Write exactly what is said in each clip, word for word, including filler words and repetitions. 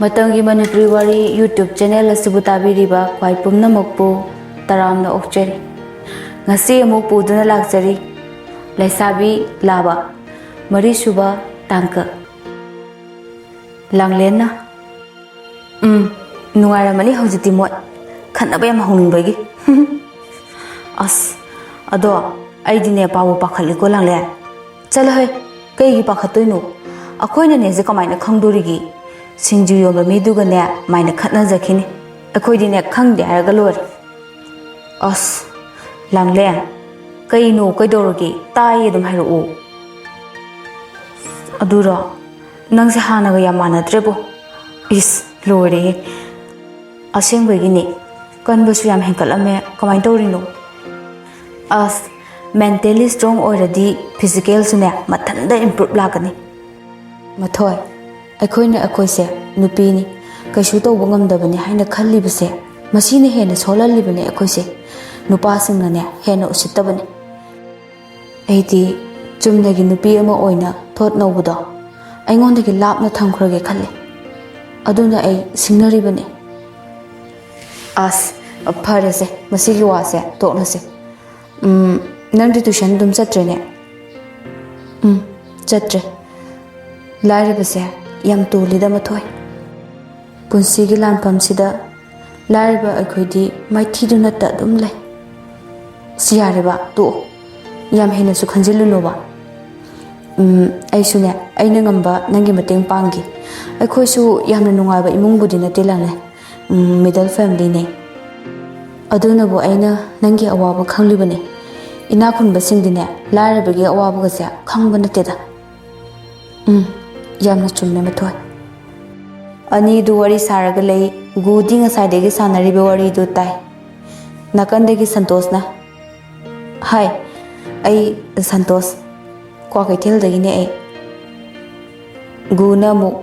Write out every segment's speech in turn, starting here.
ꯃꯇꯝꯒꯤ ꯃꯅꯤꯄꯨꯔꯤ ꯋꯥꯔꯤ YouTube channel ꯑꯁꯤꯕꯨ ꯇꯥꯕꯤꯔꯤꯕ ꯈ꯭ꯋꯥꯏ ꯄꯨꯝꯅꯃꯛꯄꯨ ꯇꯔꯥꯝꯅ ꯑꯣꯛꯆꯔꯤ꯫ ꯉꯁꯤ ꯑꯃꯨꯛ ꯄꯨꯗꯨꯅ ꯂꯥꯛꯆꯔꯤ ꯂꯩꯁꯥꯕꯤ ꯂꯥꯕ, ꯃꯔꯤꯁꯨꯕ ꯇꯥꯡꯀꯛ꯫ ꯂꯥꯡꯂꯦꯟꯅ, "ꯎꯝ, ꯅꯨꯡꯉꯥꯏꯔꯝꯃꯅꯤ ꯍꯧꯖꯤꯛꯇꯤ ꯃꯣꯏ꯫ ꯈꯠꯅꯕ ꯌꯥꯝ ꯍꯧꯅꯤꯡꯕꯒꯤ꯫ ꯑꯁ, ꯑꯗꯣ ꯑꯩꯗꯤꯅꯦ ꯄꯥꯕꯨ ꯄꯥꯈꯠꯂꯤꯀꯣ ꯂꯥꯡꯂꯦꯟ꯫ ꯆꯠꯂꯣꯍꯦ, ꯀꯩꯒꯤ ꯄꯥꯈꯠꯇꯣꯏꯅꯣ? ꯑꯩꯈꯣꯏꯅꯅꯦꯁꯦ ꯀꯃꯥꯏꯅ ꯈꯪꯗꯣꯔꯤꯒꯦ? ꯁꯤꯡꯖꯨ ꯌꯣꯟꯕ ꯃꯤꯗꯨꯒꯅꯦ ꯃꯥꯏꯅ ꯈꯠꯅꯖꯈꯤꯅꯤ꯫ ꯑꯩꯈꯣꯏꯗꯤꯅꯦ ꯈꯪꯗꯦ ꯍꯥꯏꯔꯒ ꯂꯣꯏꯔꯦ꯫" "ꯑꯁ, ꯂꯥꯡꯂꯦꯟ, ꯀꯩꯅꯣ, ꯀꯩꯗꯧꯔꯒꯦ? ꯇꯥꯏꯌꯦ, ꯑꯗꯨꯝ ꯍꯥꯏꯔꯛꯑꯣ꯫" "ꯑꯗꯨꯔꯣ? ꯅꯪꯁꯦ ꯍꯥꯟꯅꯒ ꯌꯥꯝ ꯃꯥꯟꯅꯗ꯭ꯔꯦꯕꯣ꯫ ꯏꯁ, ꯂꯣꯏꯔꯦꯍꯦ꯫ ꯑꯁꯦꯡꯕꯒꯤꯅꯦ, ꯀꯟꯕꯁꯨ ꯌꯥꯝ ꯍꯦꯟꯒꯠꯂꯝꯃꯦ꯫ ꯀꯃꯥꯏꯅ ꯇꯧꯔꯤꯅꯣ?" "ꯑꯁ, ꯃꯦꯟꯇꯦꯂꯤ ꯁ꯭ꯇ꯭ꯔꯣꯡ ꯑꯣꯏꯔꯗꯤ ꯐꯤꯖꯤꯀꯦꯜꯁꯨꯅꯦ ꯃꯊꯟꯇ ꯏꯝꯄ꯭ꯔꯨꯞ ꯂꯥꯛꯀꯅꯤ꯫" "ꯃꯊꯣꯏ, ꯑꯩꯈꯣꯏꯅ ꯑꯩꯈꯣꯏꯁꯦ ꯅꯨꯄꯤꯅꯤ, ꯀꯩꯁꯨ ꯇꯧꯕ ꯉꯝꯗꯕꯅꯤ ꯍꯥꯏꯅ ꯈꯜꯂꯤꯕꯁꯦ, ꯃꯁꯤꯅ ꯍꯦꯟꯅ ꯁꯣꯜꯍꯜꯂꯤꯕꯅꯦ ꯑꯩꯈꯣꯏꯁꯦ꯫ ꯅꯨꯄꯥꯁꯤꯡꯅꯅꯦ ꯍꯦꯟꯅ ꯎꯁꯤꯠꯇꯕꯅꯤ꯫ ꯑꯩꯗꯤ ꯆꯨꯝꯅꯒꯤ ꯅꯨꯄꯤ ꯑꯃ ꯑꯣꯏꯅ ꯊꯣꯠ ꯅꯧꯕꯗꯣ ꯑꯩꯉꯣꯟꯗꯒꯤ ꯂꯥꯞꯅ ꯊꯝꯈ꯭ꯔꯒꯦ ꯈꯜꯂꯤ꯫ ꯑꯗꯨꯅ ꯑꯩ ꯁꯤꯡꯅꯔꯤꯕꯅꯤ꯫" "ꯑꯁ, ꯐꯔꯦꯁꯦ, ꯃꯁꯤꯒꯤ ꯋꯥꯁꯦ ꯇꯣꯛꯅꯁꯦ꯫ ꯎꯝ, ꯅꯪꯗꯤ ꯇ꯭ꯌꯨꯁꯟ ꯑꯗꯨꯝ ꯆꯠꯇ꯭ꯔꯦꯅꯦ?" "ꯎꯝ, ꯆꯠꯇ꯭ꯔꯦ꯫ ꯂꯥꯏꯔꯕꯁꯦ ꯌꯥꯝ ꯇꯣꯜꯂꯤꯗ, ꯃꯊꯣꯏ꯫ ꯄꯨꯟꯁꯤꯒꯤ ꯂꯥꯟꯐꯝꯁꯤꯗ ꯂꯥꯏꯔꯕ ꯑꯩꯈꯣꯏꯗꯤ ꯃꯥꯏꯊꯤꯗꯨꯅꯇ ꯑꯗꯨꯝ ꯂꯩ꯫" "ꯁꯤ ꯌꯥꯔꯦꯕ, ꯇꯣꯛꯑꯣ꯫ ꯌꯥꯝ ꯍꯦꯟꯅꯁꯨ ꯈꯟꯖꯤꯜꯂꯨꯅꯣꯕ꯫ ꯎꯝ, ꯑꯩꯁꯨꯅꯦ, ꯑꯩꯅ ꯉꯝꯕ ꯅꯪꯒꯤ ꯃꯇꯦꯡ ꯄꯥꯡꯒꯦ꯫ ꯑꯩꯈꯣꯏꯁꯨ ꯌꯥꯝꯅ ꯅꯨꯡꯉꯥꯏꯕ ꯏꯃꯨꯡꯕꯨꯗꯤ ꯅꯠꯇꯦ ꯂꯥꯡꯂꯦꯟ, ꯎꯝ, ꯃꯤꯗꯜ ꯐꯦꯃꯤꯂꯤꯅꯦ꯫ ꯑꯗꯨꯅꯕꯨ ꯑꯩꯅ ꯅꯪꯒꯤ ꯑꯋꯥꯕ ꯈꯪꯂꯤꯕꯅꯦ꯫ ꯏꯅꯥꯛ ꯈꯨꯟꯕꯁꯤꯡꯗꯤꯅꯦ ꯂꯥꯏꯔꯕꯒꯤ ꯑꯋꯥꯕꯒꯁꯦ ꯈꯪꯕ ꯅꯠꯇꯦꯗ꯫" "ꯎꯝ, ꯌꯥꯝꯅ ꯆꯨꯝꯃꯦ, ꯃꯊꯣꯏ꯫" ꯑꯅꯤꯗꯨ ꯋꯥꯔꯤ ꯁꯥꯔꯒ ꯂꯩ꯫ ꯒꯨꯗꯤ ꯉꯁꯥꯏꯗꯒꯤ ꯁꯥꯟꯅꯔꯤꯕ ꯋꯥꯔꯤꯗꯨ ꯇꯥꯏ꯫ ꯅꯥꯀꯟꯗꯒꯤ ꯁꯟꯇꯣꯁꯅ, "ꯍꯥꯏ, ꯑꯩ ꯁꯟꯇꯣꯁ, ꯀ꯭ꯋꯥꯀꯩꯊꯦꯜꯗꯒꯤꯅꯦ ꯑꯩ꯫" ꯒꯨꯅ ꯑꯃꯨꯛ,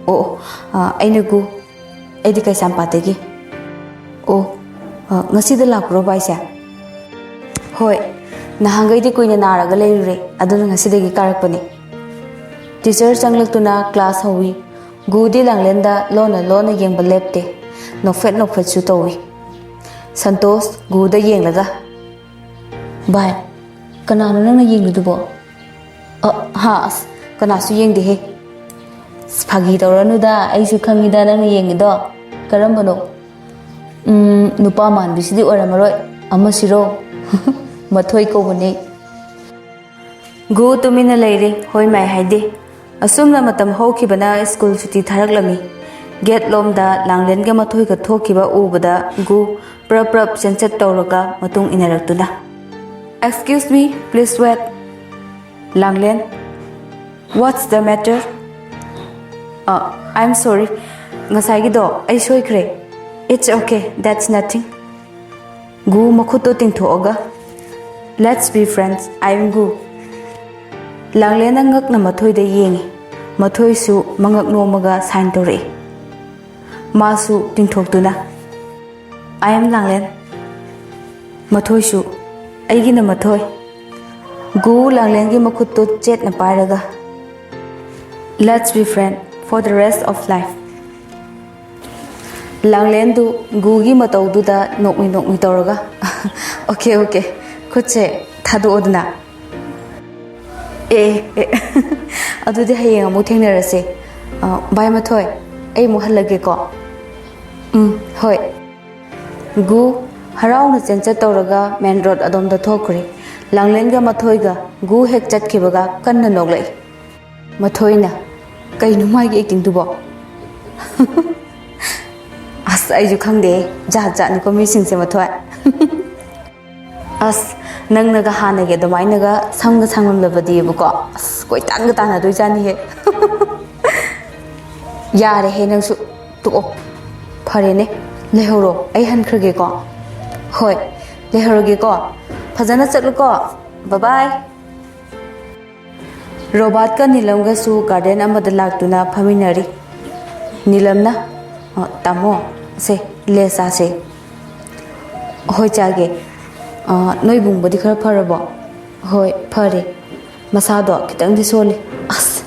"ꯑꯣ, ꯑꯣ, ꯑ, ꯑꯩꯅ ꯒꯨ, ꯑꯩꯗꯤ ꯀꯩꯁꯥꯝꯄꯥꯠꯇꯒꯤ꯫" "ꯑꯣ, ꯑ, ꯉꯁꯤꯗ ꯂꯥꯛꯄ꯭ꯔꯣ ꯚꯥꯏꯁꯦ?" "ꯍꯣꯏ, ꯅꯍꯥꯟꯈꯩꯗꯤ ꯀꯨꯏꯅ ꯅꯥꯔꯒ ꯂꯩꯔꯨꯔꯦ, ꯑꯗꯨꯅ ꯉꯁꯤꯗꯒꯤ ꯀꯥꯔꯛꯄꯅꯦ꯫" ꯇꯤꯆꯔ ꯆꯪꯂꯛꯇꯨꯅ ꯀ꯭ꯂꯥꯁ ꯍꯧꯏ꯫ ꯒꯨꯗꯤ ꯂꯥꯡꯂꯦꯟꯗ ꯂꯣꯟꯅ ꯂꯣꯟꯅ ꯌꯦꯡꯕ ꯂꯦꯞꯇꯦ꯫ ꯅꯣꯛꯐꯦꯠ ꯅꯣꯛꯐꯦꯠꯁꯨ ꯇꯧꯏ꯫ ꯁꯟꯇꯣꯁ ꯒꯨꯗ ꯌꯦꯡꯂꯒ, "ꯚꯥꯏ, ꯀꯅꯥꯅꯣ ꯅꯪꯅ ꯌꯦꯡꯂꯤꯗꯨꯕꯣ?" "ꯑ, ꯍꯥ, ꯑꯁ, ꯀꯅꯥꯁꯨ ꯌꯦꯡꯗꯦꯍꯦ꯫" "ꯑꯁ, ꯐꯥꯒꯤ ꯇꯧꯔꯅꯨꯗ, ꯑꯩꯁꯨ ꯈꯪꯉꯤꯗ ꯅꯪꯅ ꯌꯦꯡꯉꯤꯗꯣ꯫ ꯀꯔꯝꯕꯅꯣ?" "ꯎꯝ, ꯅꯨꯄꯥ ꯃꯥꯟꯕꯤꯁꯤꯗꯤ ꯑꯣꯏꯔꯝꯃꯔꯣꯏ, ꯑꯃꯁꯤꯔꯣ?" "ꯃꯊꯣꯏ ꯀꯧꯕꯅꯦ꯫" ꯒꯨ ꯇꯨꯃꯤꯟꯅ ꯂꯩꯔꯦ, ꯍꯣꯏ ꯃꯥꯏ ꯍꯥꯏꯗꯦ꯫ ꯑꯁꯨꯝꯅ ꯃꯇꯝ ꯍꯧꯈꯤꯕꯅ ꯁ꯭ꯀꯨꯜ ꯁꯨꯇꯤ ꯊꯥꯔꯛꯂꯝꯃꯤ꯫ ꯒꯦꯠ ꯂꯣꯝꯗ ꯂꯥꯡꯂꯦꯟꯒ ꯃꯊꯣꯏꯒ ꯊꯣꯛꯈꯤꯕ ꯎꯕꯗ ꯒꯨ ꯄ꯭ꯔꯞ ꯄ꯭ꯔꯞ ꯆꯦꯟꯆꯠ ꯇꯧꯔꯒ ꯃꯇꯨꯡ ꯏꯟꯅꯔꯛꯇꯨꯅ, "Excuse me, please wait꯫" "ꯂꯥꯡꯂꯦꯟ, what's the matter?" "ꯑ, I'm sorry, ꯉꯁꯥꯏꯒꯤꯗꯣ ꯑꯩ ꯁꯣꯏꯈ꯭ꯔꯦ꯫" "It's okay, that's nothing꯫" ꯒꯨ ꯃꯈꯨꯠꯇꯣ ꯇꯤꯡꯊꯣꯛꯑꯒ, "Let's be friends, I am ꯒꯨ꯫" ꯂꯥꯡꯂꯦꯟꯅ ꯉꯛꯅ ꯃꯊꯣꯏꯗ ꯌꯦꯡꯉꯤ꯫ ꯃꯊꯣꯏꯁꯨ ꯃꯉꯛ ꯅꯣꯝꯃꯒ ꯁꯥꯏꯟ ꯇꯧꯔꯛꯏ꯫ ꯃꯥꯁꯨ ꯇꯤꯡꯊꯣꯛꯇꯨꯅ, "I am ꯂꯥꯡꯂꯦꯟ꯫" ꯃꯊꯣꯏꯁꯨ, "ꯑꯩꯒꯤꯅ ꯃꯊꯣꯏ꯫" ꯒꯨ ꯂꯥꯡꯂꯦꯟꯒꯤ ꯃꯈꯨꯠꯇꯨ ꯆꯦꯠꯅ ꯄꯥꯏꯔꯒ, "Let's be friend for the rest of life." ꯂꯥꯡꯂꯦꯟꯗꯨ ꯒꯨꯒꯤ ꯃꯇꯧꯗꯨꯗ ꯅꯣꯛꯃꯤ ꯅꯣꯛꯃꯤ ꯇꯧꯔꯒ, "Okay, okay, ꯈꯨꯠꯁꯦ ꯊꯥꯗꯣꯛꯑꯣꯗꯅ꯫" "ꯑꯦ, ꯑꯦ, ꯑꯗꯨꯗꯤ ꯍꯌꯦꯡ ꯑꯃꯨꯛ ꯊꯦꯡꯅꯔꯁꯦ꯫ ꯑ, ꯚꯥꯏ ꯃꯊꯣꯏ, ꯑꯩ ꯑꯃꯨꯛ ꯍꯜꯂꯒꯦꯀꯣ꯫" "ꯎꯝ, ꯍꯣꯏ꯫" ꯒꯨ ꯍꯔꯥꯎꯅ ꯆꯦꯟꯆꯠ ꯇꯧꯔꯒ ꯃꯦꯟ ꯔꯣꯗ ꯑꯗꯣꯝꯗ ꯊꯣꯛꯈ꯭ꯔꯦ꯫ ꯂꯥꯡꯂꯦꯟꯒ ꯃꯊꯣꯏꯒ ꯒꯨ ꯍꯦꯛ ꯆꯠꯈꯤꯕꯒ ꯀꯟꯅ ꯅꯣꯛꯂꯛꯏ꯫ ꯃꯊꯣꯏꯅ, "ꯀꯩꯅꯣ ꯃꯥꯒꯤ ꯑꯦꯛꯇꯤꯡꯗꯨꯕꯣ?" "ꯑꯁ, ꯑꯩꯁꯨ ꯈꯪꯗꯦ, ꯖꯥꯠ ꯖꯥꯠꯅꯤꯀꯣ ꯃꯤꯁꯤꯡꯁꯦ, ꯃꯊꯣꯏ꯫" "ꯑꯁ, ꯅꯪꯅꯒ ꯍꯥꯟꯅꯒꯤ ꯑꯗꯨꯃꯥꯏꯅꯒ ꯁꯝꯒ ꯁꯥꯡꯂꯝꯂꯕꯗꯤꯕꯀꯣ, ꯑꯁ, ꯀꯣꯏꯇꯥꯟꯒ ꯇꯥꯟꯅꯗꯣꯏꯖꯥꯠꯅꯤꯍꯦ꯫" "ꯌꯥꯔꯦꯍꯦ ꯅꯪꯁꯨ, ꯇꯣꯛꯑꯣ꯫ ꯐꯔꯦꯅꯦ, ꯂꯩꯍꯧꯔꯣ, ꯑꯩ ꯍꯟꯈ꯭ꯔꯒꯦꯀꯣ꯫" "ꯍꯣꯏ, ꯂꯩꯍꯧꯔꯒꯦꯀꯣ꯫ ꯐꯖꯅ ꯆꯠꯂꯨꯀꯣ꯫ ꯕꯥꯏ ꯕꯥꯏ꯫" ꯔꯣꯕꯥꯔꯠꯀ ꯅꯤꯂꯝꯒꯁꯨ ꯒꯥꯔꯗꯦꯟ ꯑꯃꯗ ꯂꯥꯛꯇꯨꯅ ꯐꯝꯃꯤꯟꯅꯔꯤ꯫ ꯅꯤꯂꯝꯅ, "ꯑ, ꯇꯥꯃꯣ, ꯁꯦ, ꯂꯦ ꯆꯥꯁꯦ꯫" "ꯍꯣꯏ, ꯆꯥꯒꯦ꯫ ꯑ, ꯅꯣꯏ ꯕꯨꯡꯕꯗꯤ ꯈꯔ ꯐꯔꯕꯣ?" "ꯍꯣꯏ, ꯐꯔꯦ꯫ ꯃꯁꯥꯗꯣ ꯈꯤꯇꯪꯗꯤ ꯁꯣꯜꯂꯤ꯫" "ꯑꯁ,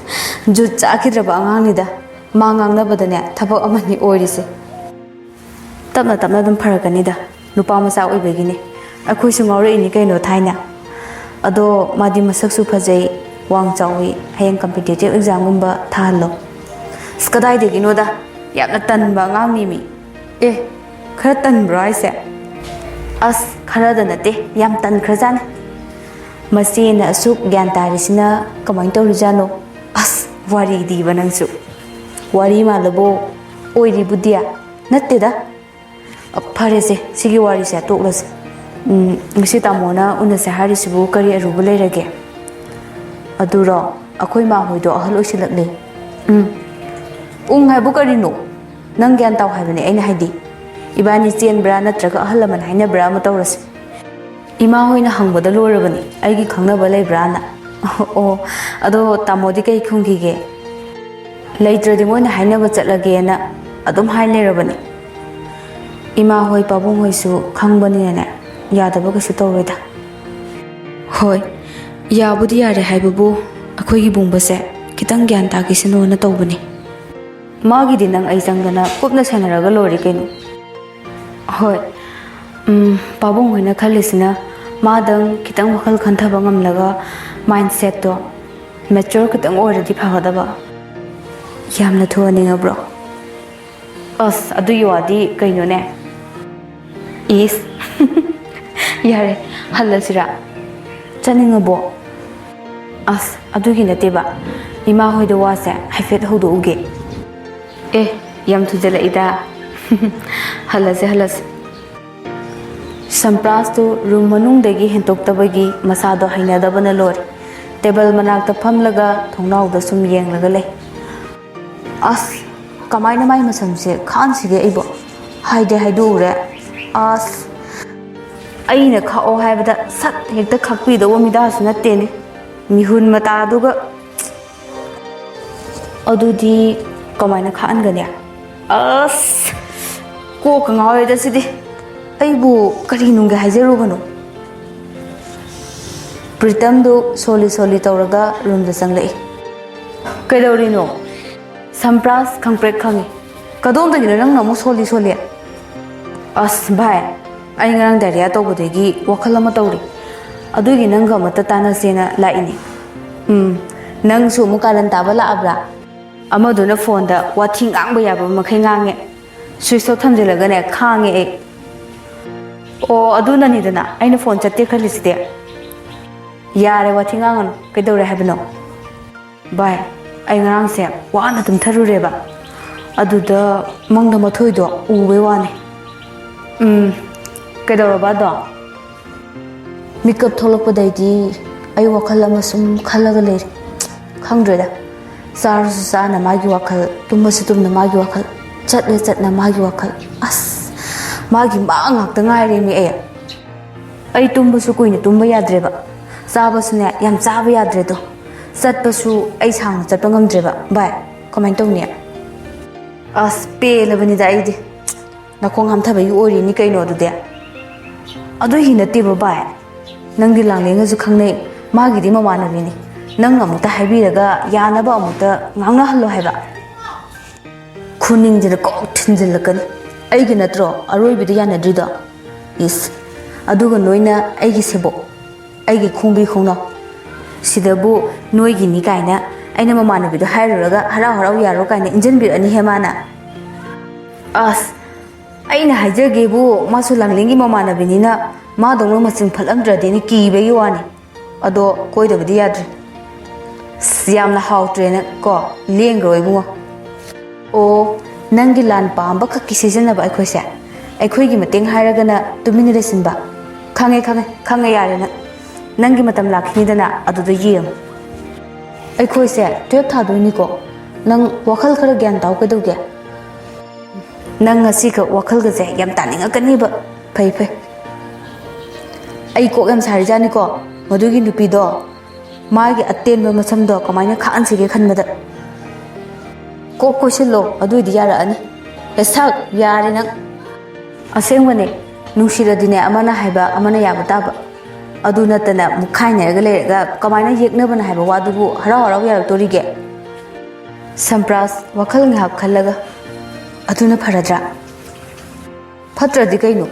ꯖꯨꯠ ꯆꯥꯈꯤꯗ꯭ꯔꯕ ꯑꯉꯥꯡꯅꯤꯗ꯫ ꯃꯥ ꯉꯥꯡꯅꯕꯗꯅꯦ ꯊꯕꯛ ꯑꯃꯅꯤ ꯑꯣꯏꯔꯤꯁꯦ꯫ ꯇꯞꯅ ꯇꯞꯅ ꯑꯗꯨꯝ ꯐꯔꯛꯀꯅꯤꯗ, ꯅꯨꯄꯥ ꯃꯆꯥ ꯑꯣꯏꯕꯒꯤꯅꯤ꯫ ꯑꯩꯈꯣꯏꯁꯨ ꯉꯥꯎꯔꯛꯏꯅꯤ ꯀꯩꯅꯣ ꯊꯥꯏꯅ꯫ ꯑꯗꯣ ꯃꯥꯗꯤ ꯃꯁꯛꯁꯨ ꯐꯖꯩ, ꯋꯥꯡ ꯆꯥꯎꯋꯤ, ꯍꯌꯦꯡ competitive examꯒꯨꯝꯕ ꯊꯥꯍꯜꯂꯣ꯫ ꯑꯁ, ꯀꯗꯥꯏꯗꯒꯤꯅꯣꯗ, ꯌꯥꯝꯅ ꯇꯟꯕ ꯑꯉꯥꯡꯅꯤ ꯃꯤ꯫ ꯑꯦ, ꯈꯔ ꯇꯟꯕ꯭ꯔꯣ ꯍꯥꯏꯁꯦ? ꯑꯁ, ꯈꯔꯗ ꯅꯠꯇꯦ, ꯌꯥꯝ ꯇꯟꯈ꯭ꯔꯖꯥꯠꯅꯤ꯫ ꯃꯆꯦꯅ ꯑꯁꯨꯛ ꯒ꯭ꯌꯥꯟ ꯇꯥꯔꯤꯁꯤꯅ ꯀꯃꯥꯏꯅ ꯇꯧꯔꯤꯖꯥꯠꯅꯣ? ꯑꯁ, ꯋꯥꯔꯤꯗꯤꯕ ꯅꯪꯁꯨ꯫ ꯋꯥꯔꯤ ꯃꯥꯜꯂꯕꯣ? ꯑꯣꯏꯔꯤꯕꯨꯗꯤ꯫ ꯅꯠꯇꯦꯗ꯫ ꯑ, ꯐꯔꯦꯁꯦ, ꯁꯤꯒꯤ ꯋꯥꯔꯤꯁꯦ ꯇꯣꯛꯂꯁꯦ꯫ ꯎꯝ, ꯉꯁꯤ ꯇꯥꯃꯣꯅ ꯎꯅꯁꯦ ꯍꯥꯏꯔꯤꯁꯤꯕꯨ ꯀꯔꯤ ꯑꯔꯨꯕ ꯂꯩꯔꯒꯦ? ꯑꯗꯨꯔꯣ, ꯑꯩꯈꯣꯏ ꯃꯥ ꯍꯣꯏꯗꯣ ꯑꯍꯜ ꯑꯣꯏꯁꯤꯜꯂꯛꯂꯦ꯫ ꯎꯝ꯫ ꯎꯝ ꯍꯥꯏꯕꯨ ꯀꯔꯤꯅꯣ? ꯅꯪ ꯒ꯭ꯌꯥꯟ ꯇꯥꯎ ꯍꯥꯏꯕꯅꯦ ꯑꯩꯅ ꯍꯥꯏꯗꯤ꯫ ꯏꯕꯥꯅꯤ ꯆꯦꯟꯕ꯭ꯔꯥ ꯅꯠꯇ꯭ꯔꯒ ꯑꯍꯜ ꯂꯃꯟ ꯍꯥꯏꯅꯕ꯭ꯔꯥ ꯑꯃ ꯇꯧꯔꯁꯦ꯫ ꯏꯃꯥ ꯍꯣꯏꯅ ꯍꯪꯕꯗ ꯂꯣꯏꯔꯕꯅꯤ ꯑꯩꯒꯤ ꯈꯪꯅꯕ ꯂꯩꯕ꯭ꯔꯥꯅ꯫ ꯑꯣ, ꯑꯗꯣ ꯇꯥꯃꯣꯗꯤ ꯀꯩ ꯈꯨꯝꯈꯤꯒꯦ? ꯂꯩꯇ꯭ꯔꯗꯤ ꯃꯣꯏꯅ ꯍꯥꯏꯅꯕ ꯆꯠꯂꯒꯦꯅ ꯑꯗꯨꯝ ꯍꯥꯏ ꯂꯩꯔꯕꯅꯤ꯫ ꯏꯃꯥ ꯍꯣꯏ ꯄꯥꯕꯨꯡ ꯍꯣꯏꯁꯨ ꯈꯪꯕꯅꯤꯅꯅꯦ, ꯌꯥꯗꯕ ꯀꯩꯁꯨ ꯇꯧꯔꯣꯏꯗ꯫ ꯍꯣꯏ, ꯌꯥꯕꯨꯗꯤ ꯌꯥꯔꯦ ꯍꯥꯏꯕꯕꯨ, ꯑꯩꯈꯣꯏꯒꯤ ꯕꯨꯡꯕꯁꯦ ꯈꯤꯇꯪ ꯒ꯭ꯌꯥꯟ ꯇꯥꯈꯤꯁꯅꯨꯅ ꯇꯧꯕꯅꯤ꯫ ꯃꯥꯒꯤꯗꯤ ꯅꯪ ꯑꯩ ꯆꯪꯗꯅ ꯀꯨꯞꯅ ꯁꯥꯟꯅꯔꯒ ꯂꯣꯏꯔꯦ ꯀꯩꯅꯣ꯫ ꯍꯣꯏ, ꯎꯝ, ꯄꯥꯕꯨꯡ ꯍꯣꯏꯅ ꯈꯜꯂꯤꯁꯤꯅ ꯃꯥꯗꯪ ꯈꯤꯇꯪ ꯋꯥꯈꯜ ꯈꯟꯊꯕ ꯉꯝꯂꯒ mindsetꯇꯣ mature ꯈꯤꯇꯪ ꯑꯣꯏꯔꯗꯤ ꯐꯒꯗꯕ꯫ ꯌꯥꯝꯅ ꯊꯨꯍꯟꯅꯤꯡꯉꯕ꯭ꯔꯣ? ꯑꯁ, ꯑꯗꯨꯒꯤ ꯋꯥꯗꯤ ꯀꯩꯅꯣꯅꯦ? ꯏꯁ꯫ ꯌꯥꯔꯦ, ꯍꯜꯂꯁꯤꯔꯥ? ꯆꯠꯅꯤꯡꯉꯕꯣ? ꯑꯁ, ꯑꯗꯨꯒꯤ ꯅꯠꯇꯦꯕ, ꯏꯃꯥ ꯍꯣꯏꯗ ꯋꯥꯁꯦ ꯍꯥꯏꯐꯦꯠ ꯍꯧꯗꯣꯛꯎꯒꯦ꯫ ꯑꯦ, ꯌꯥꯝ ꯊꯨꯖꯜꯂꯛꯏꯗ꯫ ꯍꯜꯂꯁꯦ, ꯍꯜꯂꯁꯦ꯫ ꯁꯝꯄ꯭ꯔꯥꯁꯇꯨ ꯔꯨꯝ ꯃꯅꯨꯡꯗꯒꯤ ꯍꯦꯟꯇꯣꯛꯇꯕꯒꯤ ꯃꯁꯥꯗꯣ ꯍꯩꯅꯗꯕꯅ ꯂꯣꯏꯔꯦ꯫ ꯇꯦꯕꯜ ꯃꯅꯥꯛꯇ ꯐꯝꯂꯒ ꯊꯣꯡꯅꯥꯎꯗ ꯁꯨꯝ ꯌꯦꯡꯂꯒ ꯂꯩ꯫ ꯑꯁ, ꯀꯃꯥꯏꯅ ꯃꯥꯏ ꯃꯁꯝꯁꯦ ꯈꯥꯛꯍꯟꯁꯤꯒꯦ ꯑꯩꯕꯣ? ꯍꯥꯏꯗꯤ ꯍꯥꯏꯗꯣꯛꯎꯔꯦ꯫ ꯑꯁ, ꯑꯩꯅ ꯈꯥꯛꯑꯣ ꯍꯥꯏꯕꯗ ꯁꯠ ꯍꯦꯛꯇ ꯈꯥꯛꯄꯤꯗꯧꯕ ꯃꯤꯗꯥꯁꯨ ꯅꯠꯇꯦꯅꯦ꯫ ꯃꯤꯍꯨꯟ ꯃꯇꯥꯗꯨꯒ꯫ ꯑꯗꯨꯗꯤ ꯀꯃꯥꯏꯅ ꯈꯥꯛꯍꯟꯒꯅꯤ? ꯑꯁ, ꯀꯣꯛꯀ ꯉꯥꯎꯔꯦꯗ ꯁꯤꯗꯤ꯫ ꯑꯩꯕꯨ ꯀꯔꯤ ꯅꯨꯡꯒꯦ ꯍꯥꯏꯖꯔꯨꯕꯅꯣ? ꯄ꯭ꯔꯤꯇꯝꯗꯨ ꯁꯣꯜꯂꯤ ꯁꯣꯜꯂꯤ ꯇꯧꯔꯒ ꯔꯨꯝꯗ ꯆꯪꯂꯛꯏ꯫ ꯀꯩꯗꯧꯔꯤꯅꯣ? ꯁꯝꯄ꯭ꯔꯥꯁ, ꯈꯪꯄ꯭ꯔꯦꯛ ꯈꯪꯉꯤ꯫ ꯀꯗꯣꯝꯗꯒꯤꯅꯣ ꯅꯪꯅ ꯑꯃꯨꯛ ꯁꯣꯜꯂꯤ ꯁꯣꯜꯂꯤ? ꯑꯁ ꯚꯥꯏ, ꯑꯩ ꯉꯔꯥꯡ ꯗꯥꯏꯔꯤꯌꯥ ꯇꯧꯕꯗꯒꯤ ꯋꯥꯈꯜ ꯑꯃ ꯇꯧꯔꯤ꯫ ꯑꯗꯨꯒꯤ ꯅꯪꯒ ꯑꯃꯠꯇ ꯇꯥꯟꯅꯁꯦꯅ ꯂꯥꯛꯏꯅꯦ꯫ ꯎꯝ, ꯅꯪꯁꯨ ꯑꯃꯨꯛ ꯀꯥꯔꯟ ꯇꯥꯕ ꯂꯥꯛꯑꯕ꯭ꯔꯥ? ꯑꯃꯗꯨꯅ ꯐꯣꯟꯗ ꯋꯥꯊꯤ ꯉꯥꯡꯕ ꯌꯥꯕ ꯃꯈꯩ ꯉꯥꯡꯉꯦ꯫ ꯁ꯭ꯋꯤꯆ ꯑꯣꯐ ꯊꯝꯖꯤꯜꯂꯒꯅꯦ ꯈꯥꯡꯉꯦ ꯑꯩ꯫ ꯑꯣ, ꯑꯗꯨꯅꯅꯤꯗꯅ ꯑꯩꯅ ꯐꯣꯟ ꯆꯠꯇꯦ ꯈꯜꯂꯤꯁꯤꯗꯤ꯫ ꯌꯥꯔꯦ, ꯋꯥꯊꯤ ꯉꯥꯡꯉꯅꯨ꯫ ꯀꯩꯗꯧꯔꯦ ꯍꯥꯏꯕꯅꯣ? ꯚꯥꯏ, ꯑꯩ ꯉꯔꯥꯡꯁꯦ ꯋꯥꯅ ꯇꯨꯝꯊꯔꯨꯔꯦꯕ꯫ ꯑꯗꯨꯗ ꯃꯪꯗ ꯃꯊꯣꯏꯗꯣ ꯎꯕꯩ ꯋꯥꯅꯤ꯫ ꯎꯝ, ꯀꯩꯗꯧꯔꯕ ꯑꯗꯣ? ꯃꯤꯀꯞ ꯊꯣꯛꯂꯛꯄꯗꯩꯗꯤ ꯑꯩ ꯋꯥꯈꯜ ꯑꯃ ꯁꯨꯝ ꯈꯜꯂꯒ ꯂꯩꯔꯦ꯫ ꯈꯪꯗ꯭ꯔꯦꯗ, ꯆꯥꯔꯁꯨ ꯆꯥꯅ ꯃꯥꯒꯤ ꯋꯥꯈꯜ, ꯇꯨꯝꯃꯁꯨ ꯇꯨꯝꯅ ꯃꯥꯒꯤ ꯋꯥꯈꯜ, ꯆꯠꯂꯦ ꯆꯠꯅ ꯃꯥꯒꯤ ꯋꯥꯈꯜ꯫ ꯑꯁ, ꯃꯥꯒꯤ ꯃꯥ ꯉꯥꯛꯇ ꯉꯥꯏꯔꯦꯃꯤ ꯑꯩ꯫ ꯑꯩ ꯇꯨꯝꯕꯁꯨ ꯀꯨꯏꯅ ꯇꯨꯝꯕ ꯌꯥꯗ꯭ꯔꯦꯕ, ꯆꯥꯕꯁꯨꯅꯦ ꯌꯥꯝ ꯆꯥꯕ ꯌꯥꯗ꯭ꯔꯦꯗꯣ, ꯆꯠꯄꯁꯨ ꯑꯩ ꯁꯥꯡꯅ ꯆꯠꯄ ꯉꯝꯗ꯭ꯔꯦꯕ꯫ ꯚꯥꯏ, ꯀꯃꯥꯏꯅ ꯇꯧꯅꯤ? ꯑꯁ, ꯄꯦꯜꯂꯕꯅꯤꯗ ꯑꯩꯗꯤ꯫ ꯅꯈꯣꯡ ꯍꯥꯝꯊꯕꯒꯤ ꯑꯣꯏꯔꯤꯅꯤ ꯀꯩꯅꯣ ꯑꯗꯨꯗꯤ꯫ ꯑꯗꯨꯒꯤ ꯅꯠꯇꯦꯕ ꯚꯥꯏ, ꯅꯪꯗꯤ ꯂꯥꯡꯂꯦꯟꯒꯁꯨ ꯈꯪꯅꯩ, ꯃꯥꯒꯤꯗꯤ ꯃꯃꯥꯟꯅꯕꯤꯅꯤ꯫ ꯅꯪ ꯑꯃꯨꯛꯇ ꯍꯥꯏꯕꯤꯔꯒ ꯌꯥꯅꯕ ꯑꯃꯨꯛꯇ ꯉꯥꯡꯅꯍꯜꯂꯣ ꯍꯥꯏꯕ꯫ ꯈꯨꯅꯤꯡꯁꯤꯅ ꯀꯣꯛ ꯊꯤꯟꯖꯤꯜꯂꯛꯀꯅꯤ꯫ ꯑꯩꯒꯤ ꯅꯠꯇ꯭ꯔꯣ ꯑꯔꯣꯏꯕꯤꯗ ꯌꯥꯅꯗ꯭ꯔꯤꯗꯣ? ꯏꯁ, ꯑꯗꯨꯒ ꯅꯣꯏꯅ ꯑꯩꯒꯤ ꯁꯦꯕꯣꯛ, ꯑꯩꯒꯤ ꯈꯣꯡꯕꯤ ꯈꯣꯡꯅꯥꯎ, ꯁꯤꯗꯕꯨ ꯅꯣꯏꯒꯤꯅꯤ ꯀꯥꯏꯅ ꯑꯩꯅ ꯃꯃꯥꯟꯅꯕꯤꯗꯣ ꯍꯥꯏꯔꯨꯔꯒ ꯍꯔꯥꯎ ꯍꯔꯥꯎ ꯌꯥꯔꯣ ꯀꯥꯏꯅ ꯏꯟꯖꯟꯕꯤꯔꯛꯑꯅꯤꯍꯦ ꯃꯥꯅ꯫ ꯑꯁ, ꯑꯩꯅ ꯍꯥꯏꯖꯒꯦꯕꯨ, ꯃꯥꯁꯨ ꯂꯥꯡꯂꯦꯟꯒꯤ ꯃꯃꯥꯟꯅꯕꯤꯅꯤꯅ ꯃꯥꯗꯧꯅ ꯃꯆꯤꯡ ꯐꯠꯂꯝꯗ꯭ꯔꯗꯤꯅ ꯀꯤꯕꯒꯤ ꯋꯥꯅꯤ꯫ ꯑꯗꯣ ꯀꯣꯏꯗꯕꯗꯤ ꯌꯥꯗ꯭ꯔꯦ꯫ ꯑꯁ, ꯌꯥꯝꯅ ꯍꯥꯎꯇ꯭ꯔꯦꯅ ꯀꯣ, ꯂꯦꯡꯈ꯭ꯔꯣ ꯏꯕꯨꯡꯉꯣ꯫ ꯑꯣ, ꯅꯪꯒꯤ ꯂꯥꯟ ꯄꯥꯝꯕ ꯈꯛꯀꯤ ꯁꯤꯖꯤꯟꯅꯕ ꯑꯩꯈꯣꯏꯁꯦ? ꯑꯩꯈꯣꯏꯒꯤ ꯃꯇꯦꯡ ꯍꯥꯏꯔꯒꯅ ꯇꯨꯃꯤꯟꯅ ꯂꯩꯁꯤꯟꯕ? ꯈꯪꯉꯦ, ꯈꯪꯉꯦ, ꯈꯪꯉꯦ, ꯌꯥꯔꯦ ꯅꯪ꯫ ꯅꯪꯒꯤ ꯃꯇꯝ ꯂꯥꯛꯈꯤꯅꯤꯗꯅ, ꯑꯗꯨꯗ ꯌꯦꯡꯉꯨ꯫ ꯑꯩꯈꯣꯏꯁꯦ ꯇꯨꯌꯦꯜꯞ ꯊꯥꯗꯣꯏꯅꯤꯀꯣ꯫ ꯅꯪ ꯋꯥꯈꯜ ꯈꯔ ꯒ꯭ꯌꯥꯟ ꯇꯥꯎ ꯀꯩꯗꯧꯒꯦ? ꯅꯪ ꯉꯁꯤꯒ ꯋꯥꯈꯜꯒꯁꯦ ꯌꯥꯝ ꯇꯥꯅꯤꯡꯉꯛꯀꯅꯤꯕ꯫ ꯐꯩ, ꯐꯩ꯫ ꯑꯩ ꯀꯣꯛ ꯌꯥꯝ ꯁꯥꯔꯤꯖꯥꯠꯅꯤꯀꯣ꯫ ꯃꯗꯨꯒꯤ ꯅꯨꯄꯤꯗꯣ, ꯃꯥꯒꯤ ꯑꯇꯦꯟꯕ ꯃꯁꯝꯗꯣ ꯀꯃꯥꯏꯅ ꯈꯥꯛꯍꯟꯁꯤꯒꯦ ꯈꯟꯕꯗ꯫ ꯀꯣꯛ ꯀꯣꯏꯁꯤꯜꯂꯣ, ꯑꯗꯨꯏꯗꯤ ꯌꯥꯔꯛꯑꯅꯤ꯫ ꯑꯦ ꯁꯛ, ꯌꯥꯔꯦ ꯅꯪ꯫ ꯑꯁꯦꯡꯕꯅꯦ, ꯅꯨꯡꯁꯤꯔꯗꯤꯅꯦ ꯑꯃꯅ ꯍꯥꯏꯕ ꯑꯃꯅ ꯌꯥꯕ ꯇꯥꯕ꯫ ꯑꯗꯨ ꯅꯠꯇꯅ ꯃꯨꯛꯈꯥꯏꯅꯔꯒ ꯂꯩꯔꯒ ꯀꯃꯥꯏꯅ ꯌꯦꯛꯅꯕꯅ ꯍꯥꯏꯕ ꯋꯥꯗꯨꯕꯨ ꯍꯔꯥꯎ ꯍꯔꯥꯎ ꯌꯥꯔꯛꯇꯣꯔꯤꯒꯦ? ꯁꯝꯄ꯭ꯔꯥꯁ ꯋꯥꯈꯜ ꯉꯥꯏꯍꯥꯛ ꯈꯜꯂꯒ, "ꯑꯗꯨꯅ ꯐꯔꯗ꯭ꯔꯥ?" "ꯐꯠꯇ꯭ꯔꯗꯤ ꯀꯩꯅꯣ?